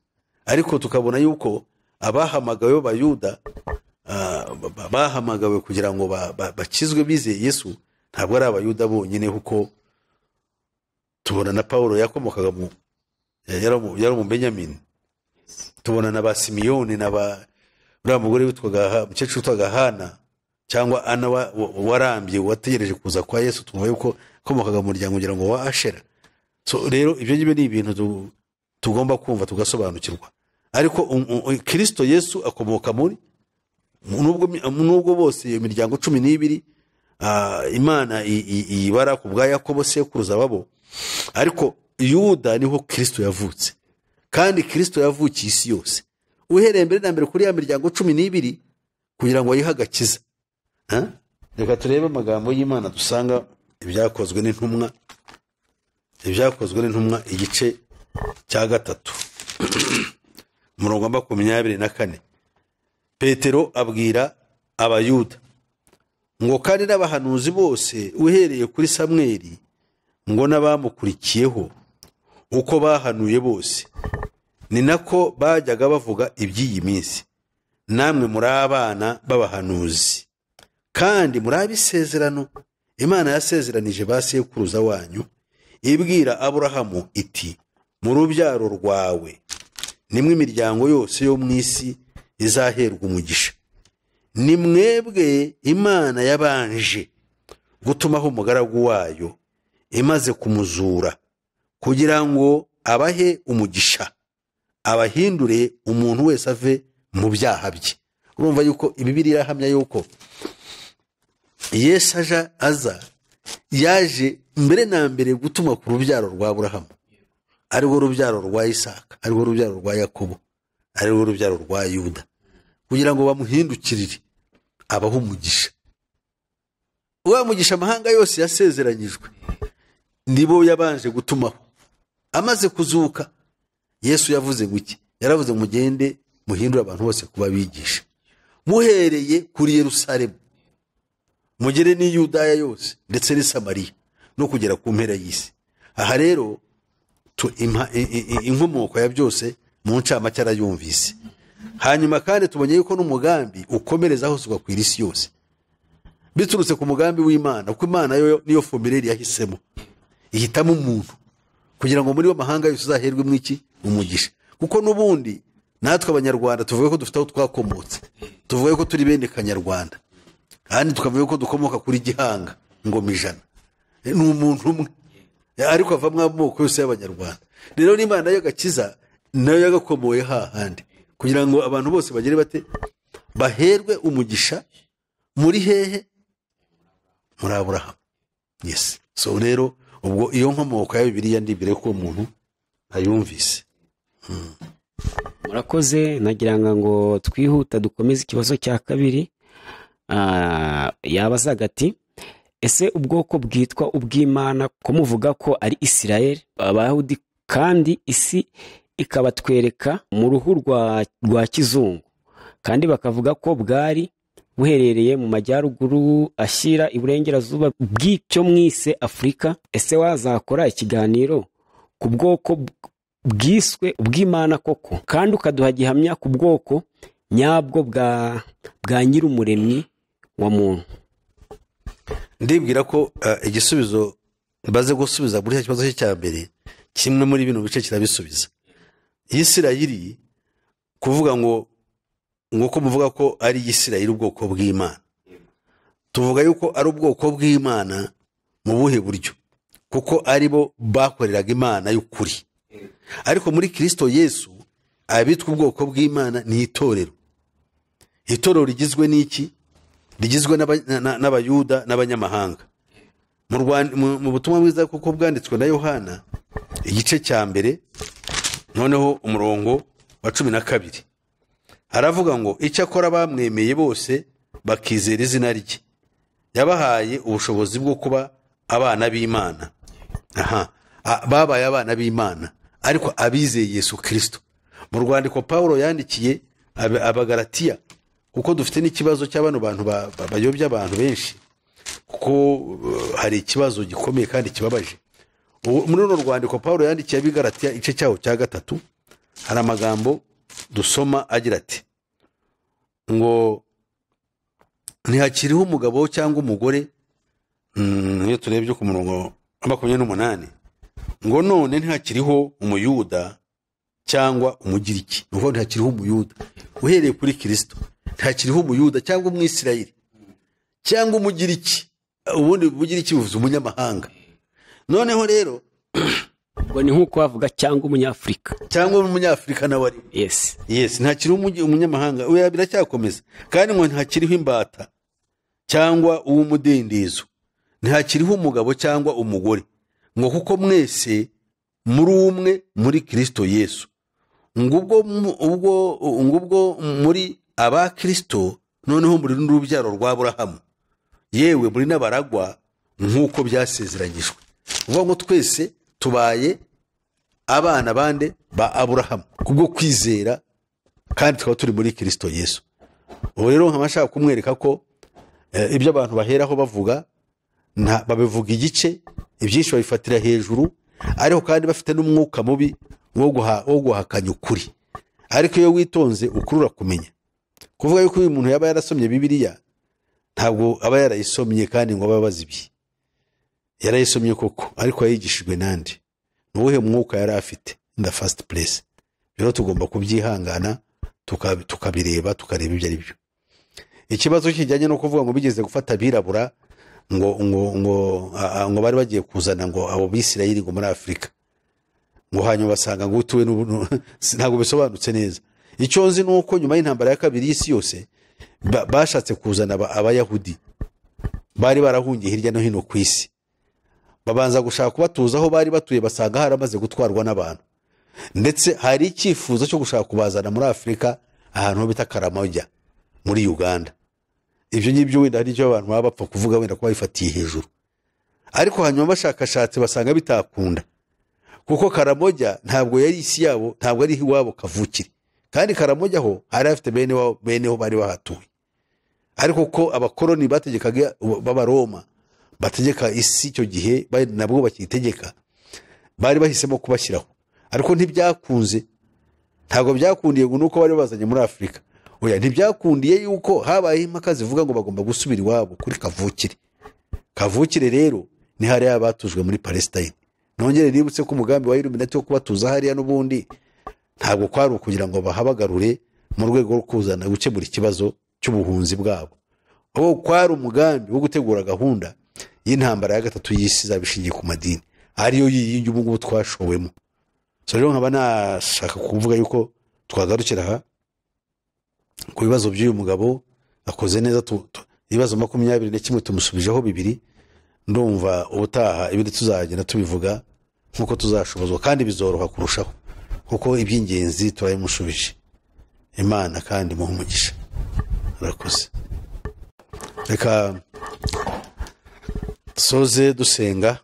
S2: ariko tukabona yuko abahamagawe b'Abayuda bahamagawe kugira ngo bakizwe bizeye Yesu ntabwo ari Abayuda bonyine, kuko tubona na Paulo yakomokaga mu yari mu Benyamini, tubona na ba Simiyoni na ba uriya mugore witwaga umukecuru witwaga Hana cyangwa Ana warambye wategereje kuza kwa Yesu, twumva yuko akomokaga mu muryango kugira ngo wa Ashera. So rero ibyo ngibyo ni ibintu tugomba kumva tugasobanukirwa. Ariko Kristo Yesu akomoka muri nubwo bose iyo miryango 12 Imana ibara ku bwa Yakobo sekuruza babo, ariko Yuda niho Kristo yavutse, kandi Kristo yavukiye isi yose uhereye mbere na mbere kuri ya miryango 12 kugira ngo ayihe agakiza. Reka turebe amagambo y'Imana dusanga ibyakozwe n'intumwa, ibyakozwe n'intumwa igice cya 3 umurongo wa 24. Petero abwira Abayuda ngo kandi n'abahanuzi bose uhereye kuri Samweli ngo n'abamukurikiyeho uko bahanuye bose ni nako bajyaga bavuga iby'iyi minsi, namwe muri abana b'abahanuzi kandi muri ab'isezerano Imana yasezeranije ba sekuruza wanyu ibwira Aburahamu iti mu rubyaro rwawe nimwe imiryango yose yo mu isi izaherwa umugisha. Ni mwebwe Imana yabanje gutumaho umugaragu wayo imaze kumuzura kugira ngo abahe umugisha, abahindure umuntu wese ave mu byaha bye. Urumva yuko Bibiliya irahamya yuko Yesu aza yaje mbere na mbere gutuma ku rubyaro rwa Aburahamu, arirwo rubyaro rwa Isaka, arirwo rubyaro rwa Yakobo, arirwo rubyaro rwa Yuda, kugira ngo bamuhindukirire abahe umugisha. Uwa mugisha amahanga yose yasezeranyijwe nibo yabanje gutumaho. Amaze kuzuka Yesu yavuze guki? Yaravuze mugende muhindure abantu bose kuba bigisha, muhereye kuri Yerusalemu mugere ni Yudaya yose ndetse ni Samariya no kugera ku mpera y'isi. Aha rero inkomoko ya byose mu ncamake arayumvise. Hanyuma kandi tubonye yuko n'umugambi ukomereza hose ugakwira isi yose. Biturutse ku mugambi w'Imana, kuko Imana yo niyo formulaire yahisemo, ihitamo umuntu kugira ngo muri bo mahanga yose uzaherwe mu iki? Umugisha. Kuko n'ubundi natwe Abanyarwanda tuvuga ko dufite aho twakomotse, tuvuga ko turi bene Kanyarwanda, kandi tukavuga ko dukomoka kuri Gihanga ngoma ijana. Ni umuntu umwe ariko avamo amoko yose y'Abanyarwanda. Rero n'Imana y'agakiza nayo yagakomoye hahandi kugira ngo abantu bose bagere bate? Baherwe umugisha muri hehe? Muri Aburahamu. Yes. So rero ubwo iyo nkomoko ya Bibiliya ndibwire ko umuntu ayumvise.
S1: Murakoze. Nagira ngo twihuta dukomeze ikibazo cya kabiri. Yabazaga ati ese ubwoko bwitwa ubw'Imana ko muvuga ko ari Israel Abayahudi, kandi isi ikabatwereka mu ruhu rwa kizungu, kandi bakavuga ko bwari buherereye mu majyaruguru ashyira iburengerazuba bw'icyo mwise Afurika, ese wazakora ikiganiro ku bwoko bwiswe ubw'Imana koko, kandi ukaduha gihamya ku bwoko nyabwo bwa Nyir'umuremyi wa muntu?
S2: Ndibwira ko igisubizo baze gusubiza muri icyo kibazo cya mbere, kimwe muri bino bice kirabisubiza. Isirayeli, kuvuga ngo nguko muvuga ko ari Isirayeli ubwoko bw'Imana, tuvuga yuko ari ubwoko bw'Imana mu buhe buryo? Kuko ari bo bakoreraga Imana y'ukuri. Ariko muri Kristo Yesu abitwa ubwoko bw'Imana ni itorero. Itorero rigizwe n'iki? Rigizwe n'Abayuda n'abanyamahanga. Mu butumwa bwiza kuko bwanditswe na Yohana igice cya mbere, noneho umurongo wa 12, aravuga ngo icyakora bamwemeye bose bakizera izina rye, yabahaye ubushobozi bwo kuba abana b'Imana. Aha, babaye abana b'Imana ariko abizeye Yesu Kristo. Mu rwandiko Paulo yandikiye Abagalatiya, kuko dufite n'ikibazo cy'abano bantu bayobya abantu benshi, kuko hari ikibazo gikomeye kandi kibabaje. Muri runo rwandiko Paulo yandikiye Abagalatiya igice cyaho cya 3, hari amagambo dusoma agira ati ngo ntihakiriho umugabo cyangwa umugore. Iyo turebye ku murongo wa 28, ngo none ntihakiriho Umuyuda cyangwa Umugiriki. Nuko ntihakiriho Umuyuda uhereye kuri Kristo, ntihakiriho Umuyuda cyangwa Umwisirayeli cyangwa Umugiriki. Ubundi Umugiriki bivuze umunyamahanga. Noneho rero
S1: ubwo ni nkuko bavuga cyangwa Umunyafurika,
S2: cyangwa Umunyafurika nawe ari.
S1: Yes.
S2: Yes, ntakiriho umunyamahanga. Oya, biracyakomeza. Kandi ngo ntakiriho imbata cyangwa uw'umudendezo, ntihakiriho umugabo cyangwa umugore, ngo kuko mwese muri umwe muri Kristo Yesu. Ngubwo muri aba Kristo, noneho muri n'urubyaro rwa Aburahamu, yewe muri n'abaragwa nk'uko byasezeranyijwe. Uvuga ngo twese tubaye abana bande ba Aburahamu kubwo kwizera, kandi tukaba turi muri Kristo Yesu. Ubu rero nkaba nshaka kumwereka ko ibyo abantu baheraho bavuga babivuga igice, ibyinshi babifatira hejuru, ariko kandi bafite n'umwuka mubi wo guhakanya ukuri. Ariko iyo witonze ukuri urakumenya. Kuvuga yuko uyu muntu yaba yarasomye Bibiliya, ntabwo aba yarayisomye kandi ngo abe abazi ibye. Yarayisomye koko, ariko yayigishijwe nande? Ni uwuhe mwuka yari afite in the first place? Rero tugomba kubyihangana, tukabireba, tukareba ibyo ari byo. Ikibazo kijyanye no kuvuga ngo bigeze gufata abirabura ngo ngo ngo ngo bari bagiye kuzana ngo abo Bisirayeli ngo muri Afurika, ngo hanyuma basanga ngo utuwe ntabwo bisobanutse neza. Icyo nzi ni uko nyuma y'intambara ya kabiri y'isi yose bashatse kuzana Abayahudi bari barahungiye hirya no hino ku isi, babanza gushaka kubatuza aho bari batuye, basanga haramaze gutwarwa n'abantu. Ndetse hari icyifuzo cyo gushaka kubazana muri Afurika ahantu bita Karamoja muri Uganda. Ibyo ngibyo wenda hari icyo abantu baba bapfa kuvuga, wenda kuba bifatiye hejuru, ariko hanyuma bashakashatse basanga bitakunda, kuko Karamoja ntabwo yari isi yabo, ntabwo ari iwabo kavukire. Kandi Karamoja ho hari afite bene wabo, bene ho bari bahatuye. Ariko ko abakoloni bategekaga b'Abaroma bategeka isi icyo gihe, nabwo bakitegeka, bari bahisemo kubashyiraho. Ariko ntibyakunze, ntabwo byakundiye ngo nuko bari bazanye muri Afurika. Oya, ntibyakundiye yuko habayeho impaka zivuga ngo bagomba gusubira iwabo kuri kavukire. Kavukire rero ni hariya batujwe muri Palestine. Nongere nibutse ko umugambi wa Illuminati wo kubatuza hariya n'ubundi ntabwo kwari ukugira ngo bahabagarure mu rwego rwo kuzana gukemura ikibazo cy'ubuhunzi bwabo, ahubwo kwari umugambi wo gutegura gahunda y'intambara ya gatatu y'isi izaba ishingiye ku madini, ariyo yiyingi ubu ngubu twashowemo. So rero nkaba nashaka kuvuga yuko twagarukira aha ku bibazo by'uyu mugabo. Akoze neza, ibibazo 21 tumusubijeho 2. Ndumva ubutaha ibindi tuzagenda tubivuga nk'uko tuzashobozwa, kandi bizoroha kurushaho kuko iby'ingenzi turabimushubije. Imana kandi imuhe umugisha. Arakoze. Reka dusoze dusenga.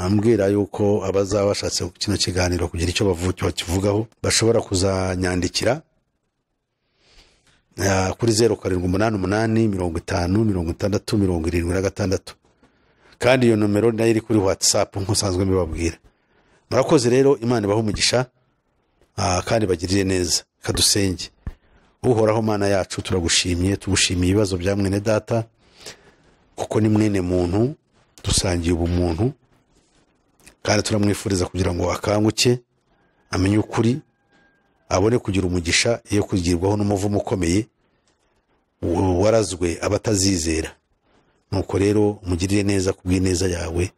S2: Ambwira yuko abazaba bashatse kino kiganiro kugira icyo bakivugaho bashobora kuzanyandikira kuri 0788 50 60 76, kandi iyo nomero nayo iri kuri WhatsApp nk'uko nsanzwe mbibabwira. Murakoze rero, Imana ibahe umugisha, kandi bagirire neza. Kadusenge. Uhoraho Mana yacu, turagushimye, tugushimiye ibibazo bya mwene data, kuko ni mwene muntu, dusangiye ubumuntu, kandi turamwifuriza kugira ngo akanguke, amenye ukuri, abone kugira umugisha iyo kugirwaho n'umuvumo ukomeye warazwe abatazizera. Nuko rero umugirire neza kubw'ineza yawe,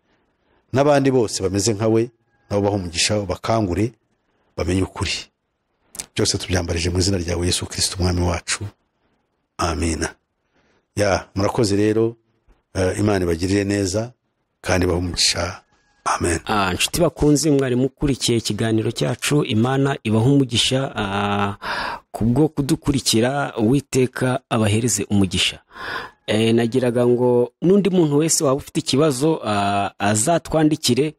S2: n'abandi bose bameze nkawe nabo bahe umugisha, bakangure bamenye ukuri. Byose tubyambarije mu izina ryawe Yesu Kristo umwami wacu, amina. Ya murakoze rero, Imana ibagirire neza kandi bahe umugisha, amen.
S1: Nshuti bakunze, mwari mukurikiye ikiganiro cyacu, Imana ibahe umugisha kubwo kudukurikira. Uwiteka abahereze umugisha. Nagiraga ngo n'undi muntu wese waba ufite ikibazo azatwandikire.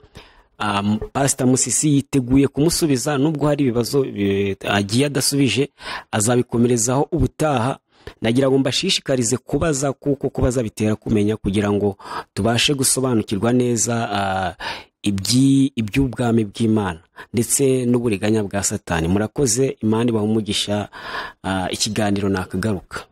S1: Pastor Musisi yiteguye kumusubiza, nubwo hari ibibazo agiye adasubije azabikomerezaho ubutaha. Nagira ngo mbashishikarize kubaza, kuko kubaza bitera kumenya, kugira ngo tubashe gusobanukirwa neza iby'ubwami bw'Imana ndetse n'uburiganya bwa Satani. Murakoze, Imana ibahe umugisha. Ikiganiro nakagaruka.